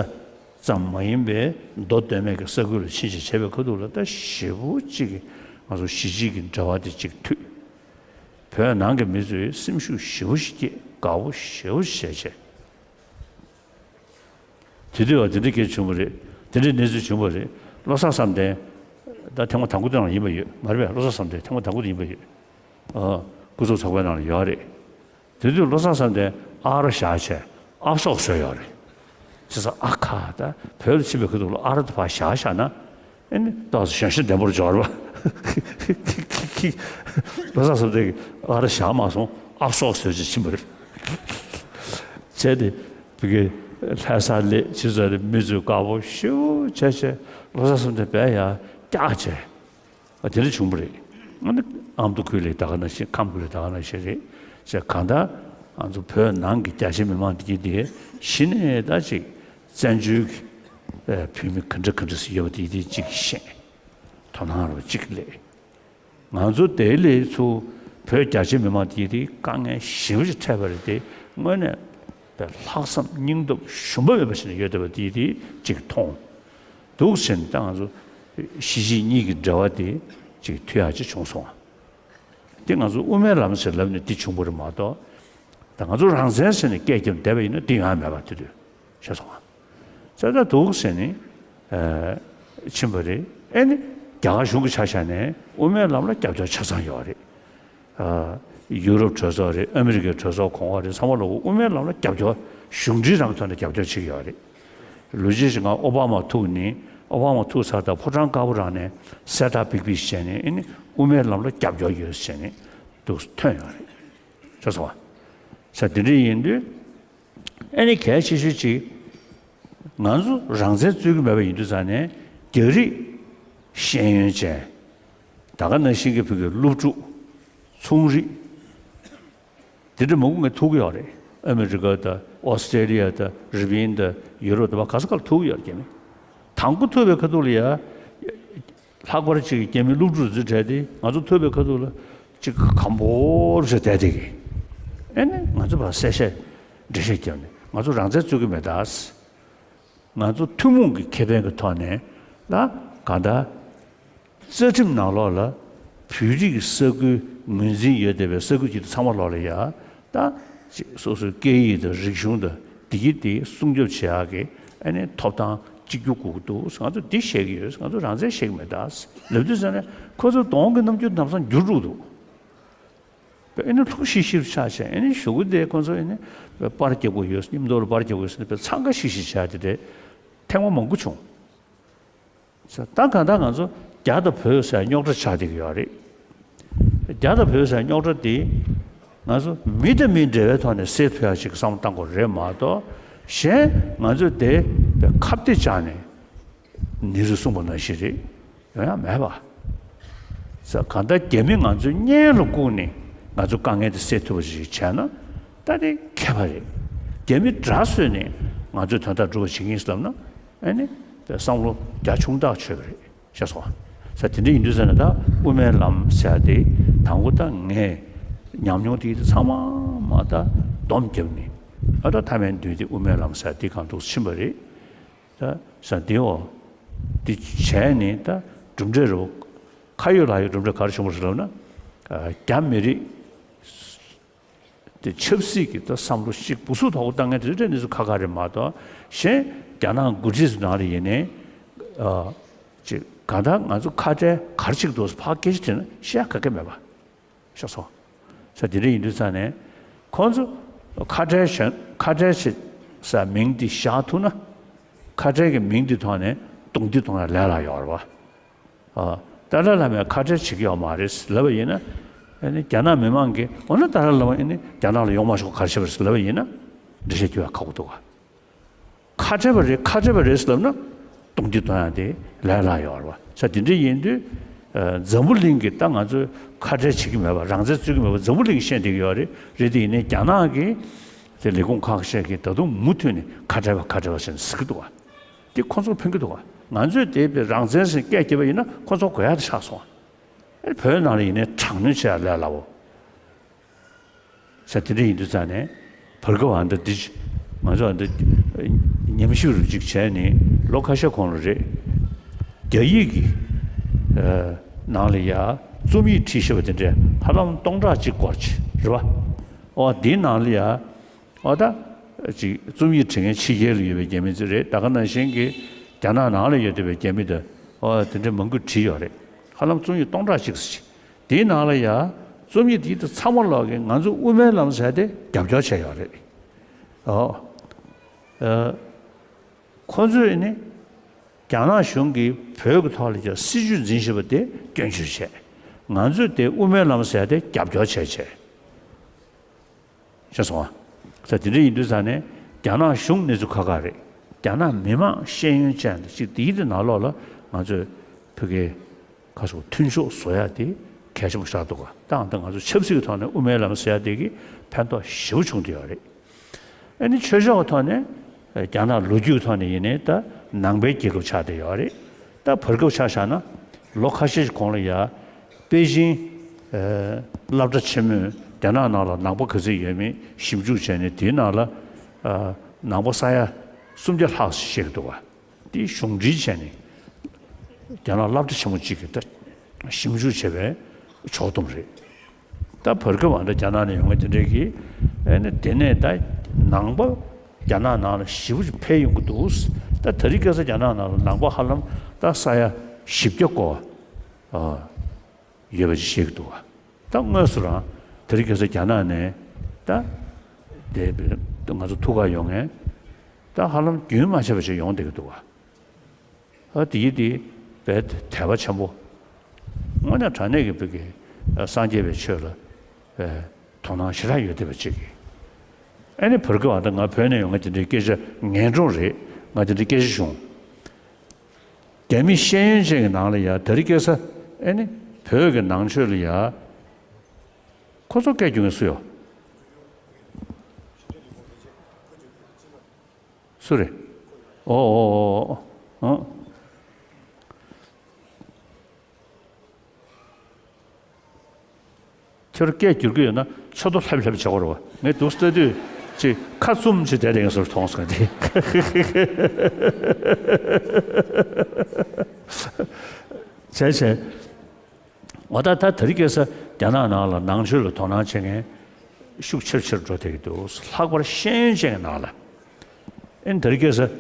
ཙམ་མ་ཡིན་པའི་མདོ་སྟོད་སྨད་ཀྱི་ས་ཁུལ་ལ་ཕྱིན་བྱས་བྱས་པའི་ཁ་ཐུག་ལ་ད་ཞེ་པོ་ཅིག་གི་ང་ཚོ་གཞིས་བྱེས་ཀྱི་འབྲེལ་བ་དེ་ཅིག་མཐུད། བོད་ནང་གི་མི་ཚོས་སེམས་ཤུགས་ཞེ་པོ་ཞིག་སྐྱེས། དགའ་པོ་ཞེ་པོ་ཞིག་བྱས་བྱས། དེ་དུས་བ་དེ་འདྲ་སྐད་བྱུང་བ་རེད། དེ་འདྲའི་གནས་ཚུལ་བྱུང་བ་རེད། བློ་བཟང་བསམ་གཏན་ད་ཐེངས་མ་དང་པོ་དེ་ནང་ཡིན་པ་ཡོད་མ་རེད་པས། བློ་བཟང་བསམ་གཏན་ཐེངས་མ་དང་པོ་དེ་ཡིན་པ་ཡོད། ཨ། སྐུ་ཚབ་ཚོགས་པའི་ནང་ལ་ཡོད་རེད། དེ་དུས་བློ་བཟང་བསམ་གཏན་ཨ་རོ་བཞག་བྱས་ཨབ་སོག་བཟོས་ཡོད་རེད། བྱས་ཙང་ཨ་ཁ་ད་བོད་ལ་ཕྱིན་པའི་ཁ་ཐུག་ལ་ཨ་རོ་དེ་ཕར་བཞག་བཞག་ན། ཨེ་ནི་ཏོག་ཙམ་གཞོན་ཤིང་ལྡན་པོར་འབྱོར་བ། བློ་བཟང་བསམ་གཏན་གྱིས་ཨ་རོ་བཞག་མ་སོང་། ཨབ་སོག་བཟོས་བྱས་ཕྱིན་པ་རེད། བྱས་ཏེ་ཕ་གི་ལྷ་ས་སླེབས་ཕྱིན་ཙང་མི་ཚོས་དགའ་པོ་ཞེ་པོ་བྱས་བྱས་བློ་བཟང་བསམ་གཏན་དཔེ་ཡར་བཀྱགས་བྱས། ཨ། དེ་འདྲ་བྱུང་བ་རེད། ཨ་ནི་ཨ་མདོ་ཁུལ་ལ་ད་ག་ནང་བཞིན་ཁམས་ཁུལ་ལ་ད་ག་ནང་བཞིན་རེད། བྱས་གང་ལྟར་ང་ཚོ་བོད་ནང་གི་རྒྱ་ཆེ་མི་མང་དེ་གྱིས་དེ་གཞི་ནས་ད་ཅིག་བཙན་བྱོལ་གྱི་ཨ་བོད་མི་ག་འདྲ་ག་འདྲ་ཞིག་ཡོད་པ་དེ་དེ་ཅིག་ཤེས། དོ་སྣང་རོ་ཅིག་སླེབས། ང་ཚོ་དེ་ལས་ཚུར་བོད་རྒྱ་ཆེ་མི་མང་དེ་དེ་དཀའ་ངལ་ཞེ་པོ་ཅིག་འཕྲད་པ་རེད་དེ། དངོས་གནས་པའི་ལྷག་བསམ་སྙིང་སྟོབས་ཞུམ་པ་མེད་པ་ཞིག་ནས་ཡོད་བསྡད་པ་དེ་དེ་ཅིག་མཐོང་། འདུག་ཟེར་ནས་ད་ང་ཚོ་གཞིས་བྱེས་གཉིས་ཀྱི་འབྲེལ་བ་དེ་ཅིག་མཐུད་ཡག་ཅིག་བྱུང་སོང་བ། དེ་ང་ཚོ་དབུ་མའི་ལམ་ཟེར་ལབ་ནས་འདི་བྱུང་བ་རེད་མ་གཏོགས། ད་ང་ཚོ་རང་བཙན་ཟེར་ནས་སྐད་རྒྱབ་བསྡད་པ་ཡིན་ན་འདི་ཡོང་ཡ་མེད་པ་དེ་དུས་ཤེས་སོང་ང་། ཙེ་ད་འདུག་ཟེར་ནས་ཨ་ཕྱིན་པ་རེད། ཨེ་ནི་རྒྱ་གར་གཞུང་གི་ཆ་བཞག་ནས་དབུ་མའི་ལམ་ལ་རྒྱབ་སྐྱོར་ཆ་ཚང་ཡོད་རེད། ཨ་ཡུ་རོབ་གྲོས་ཚོགས་རེད། ཨ་མི་རི་ཀའི་གྲོས་ཚོགས་གོང་འོག་རེད། ཚང་མ་ལ་དབུ་མའི་ལམ་ལ་རྒྱབ་སྐྱོར་གཞུང་འབྲེལ་རང་ཐོག་ནས་རྒྱབ་སྐྱོར་བྱེད་ཀྱི་ཡོད་རེད། ལོ་རྒྱུས་ཤིག་ང་ཨོ་བྷ་མ་ཐུག་ནི། ཨོ་བྷ་མ་ཐུག་ཚར་ད་ཕོ་བྲང་དཀར་པོ་རང་ནས་གསལ་བསྒྲགས་པིག་པིག་བྱས་ནས། ཨེ་ནི་དབུ་མའི་ལམ་ལ་རྒྱབ་སྐྱོར་ཡོད་ཟེར་ནས་འདུག་ཐོན་ཡོད་རེད། ཤེས་སོང་ང་། ས་དེ་འདྲ་ཡིན་དུས། ཨེ་ནི་གལ་ཆེ་ཤོས་གཅིག་ང་ཚོ་རང་བཙན་རྩོད་ཀྱི་མེད་པ་ཡིན་དུས་ཙང་ནས་རྒྱ་རིགས་ཤེས་ཡོན་ཅན། ད་ག་ནང་བཞིན་གྱི་བོད་ཀྱི་སློབ་ཕྲུག་ཚོང་རིགས། དེ་འདྲ་མང་པོ་ངས་ཐུག་གི་ཡོད་རེད། ཨ་མི་རི་ཀ་དང་ཨོ་སི་ཀྲེ་ལི་ཡ་དང་རི་པིན་དང་ཡུ་རོབ་དང་བ་ག་ས་ག་ལ་ཐུག་གི་ཡོད་རེད། རྒྱ་མི་དང་པོ་ཐུག་པའི་ཁ་ཐུག་ལ་ཡ། ལྷག་པར་ཅིག་རྒྱ་མི་སློབ་ཕྲུག་ཚོ་གྲས་དེ་ང་ཚོ་ཐུག་པའི་ཁ་ཐུག་ལ་ཅིག་གམ་པོར་བྱས་བསྡད་དེ་གི། ཨེ་ནི་ང་ཚོ་ཕར་གསལ་བཤད་འགྲེལ་བཤད་བརྒྱབ་ནས་ང་ཚོ་རང་བཙན་རྩོད་ཀྱི་མེད་ད། ང་ཚོ་ཐུན་མོང་གི་ཁེ་ཕན་གྱི་ཐོག་ནས་ལ་གང་ལྟར་རྩ་ཁྲིམས་ནང་ལོགས་ལ་བོད་རིགས་ཀྱི་ས་ཁུལ་ངོས་འཛིན་ཡོད་བསྡད་པའི་ས་ཁུལ་གྱི་ཚང་མ་ལོགས་ལ་ཡ། ད་ཅིག་སོ་སོའི་སྐད་ཡིག་དང་རིག་གཞུང་དང་བདེ་སྐྱིད་དེ་སྲུང་སྐྱོབ་བྱེད་ཡག་གི་ཨ་ནི་ཐོབ་ཐང་གཅིག་གྱུར་དགོས་ཀྱི་འདུག་ང་ཚོ་འདི་བཤད་ཀྱི་ཡོད། ང་ཚོ་རང་བཙན་བཤད་ཀྱི་མེད་ད་ལབ་དུས་ཙ་ནས་ཁོ་ཚོ་གདོང་གི་རྣམ་འགྱུར་ལམ་སང་འགྱུར་འགྲོ་གི་འདུག་ཨ་ནི་ལྷུག་ཤིག་ཤིག་ཆགས་བྱས། ཨ་ནི་གཞུག་གུ་དེ་ཁོ་ཚོ་ཨ་ནི་པར་རྒྱག་དགོས་ཡོད། མཉམ་དུ་ལ་པར་རྒྱག་དགོས་ཟེར་ནས་དཔེ་འཚང་ཁ་ཤིག་ཤིག་བྱས་དེ་འདྲའི་ཐེངས་མ་མང་པོ་བྱུང་། ད་གང་ལྟར་ང་ཚོ་རྒྱ་དང་བོད་ཟེར་རྙོག་དྲ་ཆགས་བསྡད་ཀྱི་ཡོད་རེད། རྒྱ་དང་བོད་ཟེར་རྙོག་དྲ་དེ་ང་ཚོ་མི་དང་མི་འབྲེལ་བའི་ཐོག་ནས་སེལ་ཐུབ་ཡག་ཅིག་བསམ་བློ་གཏང་དགོས་རེད་མ་གཏོགས། གཞན་ང་ཚོས་དེ་ཁ་གཏད་བཅག་ནས་ནི་རུ་གསུངས་པ་ནང་བཞིན་རེད། ཡོང་ཡག་མེད་པ། ས་གང་ལྟར་རྒྱ་མི་ང་ཚོའི་གཉེན་ལ་བཀུག་ནས་ང་ཚོ་དཀའ་ངལ་དེ་སེལ་ཐུབ་པ་ཞིག་བྱས་ན་ད་དེ་མཁས་པ་རེད། རྒྱ་མི་དགྲ་བཟོས་ནས་ང་ཚོའི་དོན་དག་སྒྲུབ་པ་བྱེད་ཀྱི་ཡིན་ཟེར་ལབ་ན། ཨ་ནི་བསམ་བློ་རྒྱ་ཆུང་ཐག་ཆོད་པ་རེད། ཤེས་སོང་། ས་དེ་འདྲ་ཡིན་དུས་ཙ་ན་ད་དབུ་མའི་ལམ་ཟེར་ཡ་དེ་དང་པོ་ད་ངས་ཉམས་མྱོང་དེ་ཚང་མ་མ་ད་སྡོམ་བརྒྱབ་ནས། ཨ་ད་མཐའ་མའི་མདུན་དེ་དབུ་མའི་ལམ་ཟེར་ཡ་དེ་གང་འདུག་ཕྱིན་པ་རེད། ད་ས་འདི་འོ། འདི་བྱས་ནས་ད་གྲུབ་འབྲས་རུ། ཁ་ཡོད་ལག་ཡོད་གྲུབ་འབྲས་ག་རེ་བྱུང་བ་རེད་ལབ་ན། རྒྱ་མི་རིགས་དེ་ཆབ་སྲིད་ཀྱི་ད་བསམ་བློ་ཞིག་འབུ་སུ་དོག་བཏང་མཁན་དེ་ཚོ་གནས་ཚུལ་ཁ་ཁ་རེད་མ་གཏོགས། གཞན་རྒྱ་ནག་འགོ་ཁྲིད་ཚོ་ནང་ལ་ཡིན་ནའི། ཅིག་གང་ལྟར་ང་ཚོ་ཁ་བྲལ་ག་རེ་བྱེད་ཀྱི་འདུག་ཕར་སྐད་ཆ་དྲིས་ན་བཤད་ཡ་ག་གེ་མེད་པ། ཤེས་སོང་། ས་དེ་འདྲ་ཡིན་དུས་ཙང་ནས། ཁོང་ཚོ་ཁ་བྲལ་གཞན་ཁ་བྲལ་བྱེད་ས་མིང་འདི་བཞག་ཐུབ་ན། ཁ་བྲལ་གྱི་མིང་འདི་ཐོག་ནས་རྡུང་རྡེག་གཏོང་ཡ་ལས་སླ་ཡོད་རེད་བ། ཨ། ཏཱ་ལའི་བླ་མས་ཁ་བྲལ་བྱེད་ཀྱི་ཡོད་མ་རེད་ལབ་པ་ཡིན་ན། ཨ་ནི་རྒྱ་ནག་མི་མང་གིས་འོ་ན་ཏཱ་ལའི་བླ་མ་ཨ་ནི་རྒྱ་ནག་ལ་ཡོང་མ་ཆོག་ག་རེ་བྱས་པ་རེད་ལབ་པ་ཡིན་ན། འགྲེལ་བཤད་རྒྱག་ཡ་ཁག་པོ་འདུག་ག་ཁ་བྲལ་བ་རེད་ཁ་བྲལ་བ་རེད་ལབ་ན་རྡུང་རྡེག་གཏོང་ཡ་དེ་ལས་སླ་ཡོད་རེད་བ། ས་དེ་འདྲ་ཡིན་དུས། འཛམ་བུ་གླིང་གི་ད་ང་ཚོས་ཁ་བྲལ་བྱེད་ཀྱི་མེད་པ། རང་བཙན་རྩོད་ཀྱི་མེད་པ། འཛམ་བུ་གླིང་ཤེས་བསྡད་ཀྱི་ཡོད་རེད། རེད་དེ་ཡིན་ནའི་རྒྱ་ནག་གི་དེ་ལས་ཁུངས་ཁག་ཤས་ཀྱིས་ད་དུང་མུ་མཐུད་ནས་ཁ་བྲལ་བ་ཁ་བྲལ་བ་ཟེར་ནས་ཟེར་གྱི་འདུག་བ། དེ་ཁོ་ཚོར་ཕན་གྱི་འདུག་བ། ང་ཚོས་དེ་བས་རང་བཙན་ཟེར་སྐད་རྒྱབ་པ་ཡིན་ན་ཁོ་ཚོ་དགོས་ཡག་དེ་ཆགས་སོང་བ། ཨེ་བོད་ནང་ལ་ཡིན་ནའི་དྲག་གནོན་བྱེད་ཡག་ལས་སླ་བོ། ས་དེ་འདྲ་ཡིན་དུས་ཙང་ནས་བར་སྐབས་ཨ་འདྲ་འདི་ང་ཚོ་ཨ་འདྲ་ཉམས་ཞིབ་རུ་ཅིག་བྱས་ནས་ལོ་ཁ་ཤས་གོང་ལ་རེད། རྒྱ་ཡིག་གི་ནང་ལ་ཡ་རྩོམ་ཡིག་བྲིས་ཤེས་པ་དེ་འདྲས་ཧ་ལམ་སྟོང་ཕྲག་གཅིག་སྐོར་ཅིག་རེད་བ། ཨོ་དེའི་ནང་ལ་ཡ་ཨོ་ད་ཅིག་རྩོམ་ཡིག་བྲིས་མཁན་ཕྱི་རྒྱལ་ལ་ཡོད་པའི་རྒྱ་མི་ཚོ་རེད། ད་ག་ནང་བཞིན་གྱི་རྒྱ་ནག་ནང་ལ་ཡོད་བསྡད་པའི་རྒྱ་མི་དང་ཨོ་དེ་འདྲས་མང་པོས་བྲིས་ཡོད་རེད། ཧ་ལམ་རྩོམ་ཡིག་སྟོང་ཕྲག་གཅིག་ཙམ་ཅིག་དེའི་ནང་ལ་ཡ་རྩོམ་ཡིག་དེའི་ཚང་མ་ལོག་གི་ང་ཚོ་དབུ་མའི་ལམ་ཟེར་དེ་རྒྱབ་སྐྱོར་བྱས་ཡོད་རེད། ཨོ། ཨ། ཁོ་ཚོས་ནི་རྒྱ་ནག་གཞུང་གིས་བོད་ཀྱི་ཐོག་ལ་ཡ་སྲིད་ཇུས་འཛིན་བཞིན་པ་དེ་སྐྱོན་བརྗོད་བྱས། ང་ཚོས་དེ་དབུ་མའི་ལམ་ཟེར་དེ་རྒྱབ་སྐྱོར་བྱས་བྱས། ཤེས་སོང་ཨ། ས་དེ་འདྲ་ཡིན་དུས་ཙང་ནས་རྒྱ་ནག་གཞུང་གནས་ཚུལ་ཁག་ཁག་རེད། རྒྱ་ནག་མི་མང་ཤེས་ཡོན་ཅན་དང་གཅིག་དེའི་དེ་ནང་ལོགས་ལ་ང་ཚོས་བོད་སྐད་ཁ་སོགས་མཐུན་ཕྱོགས་བཟོ་ཡ་དེ་གལ་ཆེན་པོ་ཆགས་འདུག་ག་ད་ང་ཚོ་ཆབ་སྲིད་ཀྱི་ཐོག་ནས་དབུ་མའི་ལམ་ཟེར་ཡ་དེ་གིས་ཕན་ཐོགས་ཞེ་པོ་བྱུང་བསྡད་ཡོད་རེད། ཨ་ནི་ཆོས་ཕྱོགས་ཀྱི་ཐོག་ནས་རྒྱ་ནག་ལོ་རྒྱུས་ཀྱི་ཐོག་ནས་ཡིན་ནའི་ད་ནང་པའི་རྒྱལ་ཁབ་ཆགས་བསྡད་ཡོད་རེད། ད་བར་སྐབས་ཆ་བཞག་ན་ལོ་ཁ་ཤས་ཤིག་གོང་ལ་ཡ། པེ་ཅིང་། ཨ། སློབ་གྲྭ་ཆེན་མོས་རྒྱ་ནག་ནང་ལ་ནང་པ་ག་ཚོད་ཡོད་མེད་ཞིབ་འཇུག་བྱས་ནས་དེའི་ནང་ལ། ཨ། ནང་པ་ས་ཡ་སུམ་བརྒྱ་ལྷག་ཞིག་བཤད་ཀྱི་འདུག་བ། དེ་གཞུང་འབྲེལ་བྱས་ནས་རྒྱ་ནག་སློབ་གྲྭ་ཆེན་མོ་གཅིག་གིས་ད་ཞིབ་འཇུག་བྱས་པའི་ཕྱོགས་བསྡོམས་རེད། ད་བར་སྐབས་ཨ་འདྲ་རྒྱ་ནག་ནས་ཡོང་མཁན་དེ་འདྲས་ཀྱིས་ཨ་ནི་དེ་ནས་ད་ནང་པ་རྒྱ་ནག་ནང་ལ་ཞེ་པོ་ཅིག་འཕེལ་ཡོང་གི་འདུག་ད་དེ་རིང་ཁ་སང་རྒྱ་ནག་ནང་ལ་ནང་པ་ཧ་ལམ་ད་ས་ཡ་བཞི་བརྒྱ་སྐོར། ཨ། ཡོད་པ་ཅིག་བཤད་ཀྱི་འདུག་བ། ད་དངོས་སུ་རང་དེ་རིང་ཁ་སང་རྒྱ་ནག་ནས་ད་དེ་ང་ཚོ་ཐུག་ག་ཡོང་མཁན་ད་ཧ་ལམ་རྒྱུན་མ་ཆད་པ་ཞིག་ཡོང་བསྡད་ཀྱི་འདུག་བ། ཨ། དེ་ཡིན་དེ་བས་དད་པ་ཆེན་པོ། དངོས་གནས་དྲང་གནས་ཀྱི་བོད་ཀྱི་སངས་རྒྱས་པའི་ཆོས་ལ་དོ་སྣང་ཞེ་དྲག་ཡོད་བསྡད་པ་ཅིག་གིས། ཨ་ནི་བར་སྐབས་ཨ་ད་ང་བོད་ནས་ཡོང་མཁན་དེ་འདྲའི་སྐད་ཆ་ངན་སྒྲོན་རེད། ང་དེ་འདྲའི་སྐད་ཆ་བྱུང་། རྒྱ་མི་ཤེས་ཡོན་ཅན་གྱི་ནང་ལ་ཡ་དེ་རིང་ཁ་སང་ཨེ་ནི་བོད་ཀྱི་ནང་ཆོས་ལ་ཡ་ཁོ་ཚོ་སྐད་རྒྱག་མཁན་སུ་ཡོད། སུ་རེད། ཨོ་ཨོ་ཨོ་ཨོ། ཨང་། ཁྱོད་སྐད་སྒྱུར་གྱི་ཡོད་ན་ཚོད་ལྟ་ལྷབ་ལྷབ་བྱེད་དགོས་རེད་བ། ངས་འདུག་ལྟ་དུས་ཅིག་ཁ་བཙུམ་ཅིག་བསྡད་བསྡད་མཁན་བཟོ་འདྲ་མཐོང་སོང་དེ། བྱས་བྱས། འོ་ད་ད་དེ་རིང་ཁ་སང་རྒྱ་ནག་ནང་ལ་ནང་ཆོས་ལ་དོ་སྣང་བྱེད་མཁན་ཤུགས་ཆེར་ཆེར་འགྲོ་བསྡད་ཀྱི་འདུག་ལྷག་པར་ཤེས་ཡོན་ཅན་གྱི་ནང་ལ། ཨེ་ནི་དེ་རིང་ཁ་སང་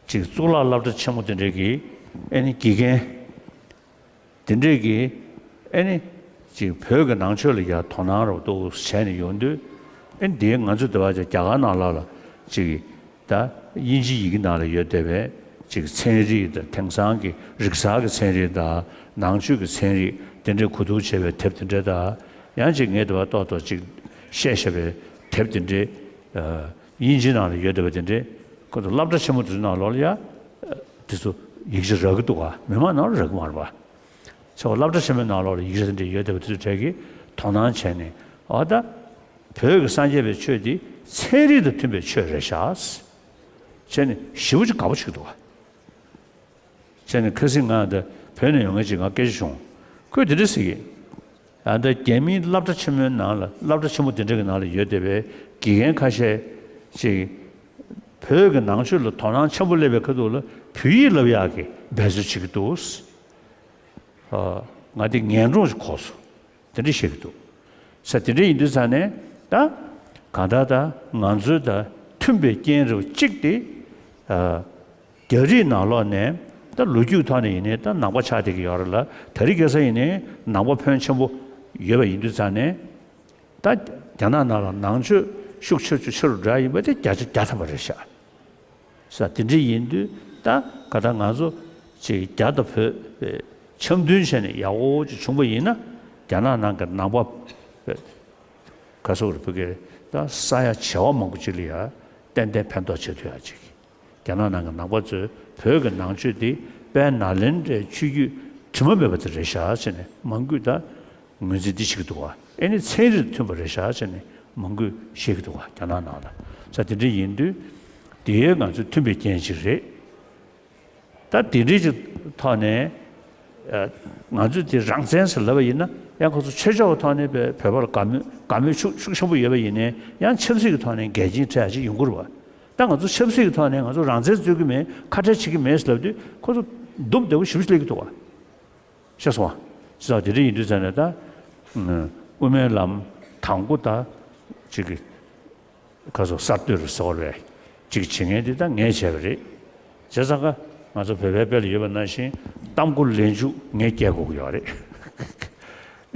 ཅིག་གཙུག་ལག་སློབ་གྲྭ་ཆེན་མོ་དེ་འདྲས་ཀྱི་ཨེ་ནི་དགེ་རྒན་དེ་འདྲས་ཀྱི་ཨེ་ནི་ཅིག་བོད་ཀྱི་ནང་ཆོས་ལ་ཡ་དོ་སྣང་རོགས་འདུག་བྱས་ནས་ཡོང་དུས། ཨེ་ནི་དེའི་ང་ཚོ་འདི་བ་ཅིག་རྒྱ་གར་ནང་ལ་ལ་ཅིག་ད་དབྱིན་ཇི་ཡི་གེ་ནང་ལ་ཡོད་བསྡད་པའི་ཅིག་ཚན་རིག་དང་དེང་སང་གི་རིག་གསར་གྱི་ཚན་རིག་དང་ནང་ཆོས་ཀྱི་ཚན་རིག་དེ་འདྲའི་གོ་བསྡུར་བྱས་པའི་དེབ་དེ་འདྲ་དང་། ཡང་ཅིག་ངས་དེ་བ་ཏོག་ཏོག་ཅིག་བཤད་བཞག་པའི་དེབ་དེ་འདྲའི་ཨ་དབྱིན་ཇི་ནང་ལ་ཡོད་བསྡད་པ་དེ་འདྲའི་ཁོ་ཚོ་སློབ་གྲྭ་ཆེན་མོ་དེ་ཚོ་ནང་ལོགས་ལ་ཡ་དེ་ཚོ་ཡིག་ཆ་རག་གི་འདུག་ག་མི་མང་ནང་ལ་རག་གི་མ་རེད་པ། ཚེ་བ་སློབ་གྲྭ་ཆེན་མོའི་ནང་ལོགས་ལ་ཡིག་ཆ་དེ་འདྲ་ཡོད་བསྡད་པ་དེ་ཚོའི་གྲས་ཀྱིས་དོ་སྣང་བྱས་ནས། འོ་ད་བོད་ཀྱི་སངས་རྒྱས་པའི་ཆོས་འདི་ཚན་རིག་དང་མཐུན་པའི་ཆོས་རེད་ཤག་བྱས་ནས་ཞེ་པོ་ཅིག་དགའ་པོ་བྱེད་ཀྱི་འདུག་བ། བྱས་ནས་ཁ་སང་ང་ད་བོད་ནས་ཡོང་མཁན་ཅིག་ང་སྐད་ཆ་བྱུང་། ཁོས་དེ་འདྲ་ཟེར་གི། ད་ལྟ་རྒྱ་མིའི་སློབ་གྲྭ་ཆེན་མོའི་ནང་ལ་སློབ་གྲྭ་ཆེན་མོ་དེ་འདྲ་གི་ནང་ལ་ཡོད་བསྡད་པའི་དགེ་རྒན་ཁ་ཤས་ཅིག་བོད་ཀྱི་ནང་ཆོས་ལ་དོ་སྣང་ཆེན་པོ་སླེབས་པའི་ཁ་ཐུག་ལ་བོད་ཡིག་བསླབ་ཡག་གི་འབད་རྩོལ་བྱེད་ཀྱི་འདུག་ཨ། ང་དེ་ངན་སྒྲོན་ཞིག་གོ་སོང་། དེ་འདྲ་བཤད་ཀྱི་འདུག་ས་དེ་འདྲ་ཡིན་དུས་ཙང་ནས་ད་གང་ལྟར་ད་ང་ཚོའི་ད་མཐུན་པའི་རྐྱེན་རེ་བ་གཅིག་དེ། ཨ། རྒྱ་རིགས་ནང་ལོགས་ནས་ད་ལོ་རྒྱུས་ཐོག་ནས་ཡིན་ནའི་ད་ནང་པ་ཆགས་བསྡད་ཀྱི་ཡོད་རེད་ལ། དེ་རིང་ཁ་སང་ཡིན་ནའི་ནང་པ་ཕོན་ཆེན་པོ་ཡོད་པ་ཡིན་དུས་ཙང་ནས། ད་རྒྱ་ནག་ནང་ལ་ནང་ཆོས་ཤུགས་ཆེ་ཆུ་ཆེ་རུ་འགྲོ་ཡ་ཡིན་པ་དེ་བརྒྱ་ཆ་བརྒྱ་ཐམ་པ་རེད་ཤག་ས་དེ་འདྲ་ཡིན་དུས་ད་ག་ད་ང་ཚོ་ཅིག་རྒྱ་དང་བོད་འཆམ་མཐུན་བྱས་ནས་ཡག་པོ་ཅིག་བྱུང་པ་ཡིན་ན། རྒྱ་ནག་ནང་གི་ནང་པ་ག་སོག་རེད། བོད་སྐད་རེད། ད་ས་ཡ་བྱེ་བ་མང་པོ་ཅིག་ལ་ཡ་ཏན་ཏན་ཕན་ཐོགས་བྱེད་ཐུབ་ཡ་ཅིག་རྒྱ་ནག་ནང་གི་ནང་པ་ཚོས་བོད་ཀྱི་ནང་ཆོས་འདི་དཔལ་ནཱ་ལེནྡྲའི་ཆོས་བརྒྱུད་ དྲི་མ་མེད་པ་དེ་རེད་ཤག་ཟེར་ནས་མང་པོས་ད་ངོས་འཛིན་འདི་བྱེད་ཀྱི་འདུག་བ། ཨེ་ནི་ཚན་རིག་མཐུན་པ་རེད་ཤག་ཟེར་ནས་མང་པོས་བཤད་ཀྱི་འདུག་བ། རྒྱ་ནག་ནང་ལ། ས་དེ་འདྲ་ཡིན་དུས་དེ་ང་ཚོས་མཐུན་པའི་རྐྱེན་ཅིག་རེད། ད་དེ་འདྲའི་ཅིག་ཐོག་ནས་ཨ་ང་ཚོས་དེ་རང་བཙན་ཟེར་ལབ་པ་ཡིན་ན། ཡང་ཁོ་ཚོ་ཆོས་ཕྱོགས་ཀྱི་ཐོག་ནས་བོད་པར་དགའ་མོས་དགའ་མོས་ཤུགས་ཤུགས་ཆེན་པོ་ཡོད་པ་ཡིན་ནའི། ཡང་ཆབ་སྲིད་ཀྱི་ཐོག་ནས་འགལ་རྐྱེན་འཕྲད་ཡ་ཅིག་ཡོང་གི་རེད་བ། ད་ང་ཚོ་ཆབ་སྲིད་ཀྱི་ཐོག་ནས་ང་ཚོ་རང་བཙན་རྩོད་ཀྱི་མེད། ཁ་བྲལ་བྱེད་ཀྱི་མེད་ཟེར་ལབ་དུས་ཁོ་ཚོ་འདུམ་བདེ་པོ་ཞེ་པོ་ཅིག་སླེབས་ཀྱི་འདུག་བ། ཤེས་སོང་བ། ཤེས་སོང་། དེ་འདྲ་ཡིན་དུས་ཙང་ནས་ད་དབུ་མའི་ལམ་དང་པོ་ད་ཅིག་གི་ཁ་སོ་གསར་གཏོད་རུ་ཟེར་བ་རེད། ཅིག་བྱེད་མཁན་འདི་ད་ངས་བྱས་པ་རེད། བྱས་ཙང་ཀ་ང་ཚོ་བོད་པའི་དཔེ་ལ་ཡོད་པ་ནང་བཞིན་གཏམ་མགོ་ལན་མཇུག་ངས་སྐྱེལ་དགོས་ཀྱི་ཡོད་རེད།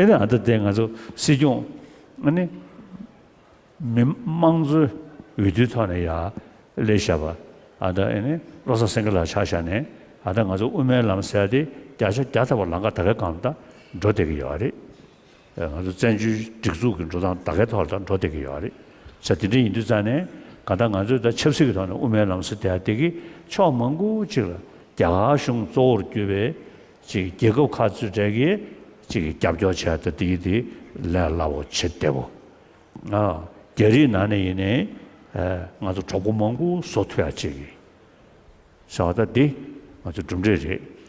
ཨེ་ནི་ཨ་ད་དེ་ང་ཚོ་སྲིད་སྐྱོང་ཨ་ནི་མི་དམངས་གཙོའི་འོས་བསྡུའི་ཐོག་ནས་ཡར་སླེབས་བཞག་པ། ཨ་ད་ཨེ་ནི་བློ་བཟང་སེང་གེ་ལགས་ཆ་བཞག་ནས། ཨ་ད་ང་ཚོ་དབུ་མའི་ལམ་ཟེར་ཡ་དེ་བརྒྱ་ཆ་བརྒྱ་ཐམ་པ་ལམ་ཁ་ད་གའི་སྒང་ལ་ད་འགྲོ་བསྡད་ཀྱི་ཡོད་རེད། ང་ཚོ་བཙན་བྱོལ་སྒྲིག་འཛུགས་ཀྱི་འགྲོ་སྟངས་ད་གའི་ཐོག་ལ་ད་འགྲོ་བསྡད་ཀྱི་ཡོད་རེད། ས་དེ་འདྲ་ཡིན་དུས་ཙང་ནས་གང་ལྟར་ང་ཚོས་ད་ཆབ་སྲིད་ཀྱི་ཐོག་ནས་དབུ་མའི་ལམ་ཟེར་བསྡད་ཡ་དེ་གིས་ཕྱོགས་མང་པོ་ཅིག་ལ་རྒྱ་གར་གཞུང་གཙོ་བོར་གྱུར་པའི་ཅིག་རྒྱལ་ཁབ་ཁག་ཚོའི་གྲས་ཀྱིས་ཅིག་རྒྱབ་སྐྱོར་བྱས། ད་དེ་ཡི་དེ་ལས་སླ་པོ་བྱེད་བདེ་པོ། ཨ་རྒྱ་རིགས་ནང་ནས་ཡིན་ནའི་ཨ་ང་ཚོ་གྲོགས་པོ་མང་པོ་བཟོ་ཐུབ་ཡ་ཅིག་གི་བྱ་བ་ད་འདི་ང་ཚོ་གྲུབ་འབྲས་རེད།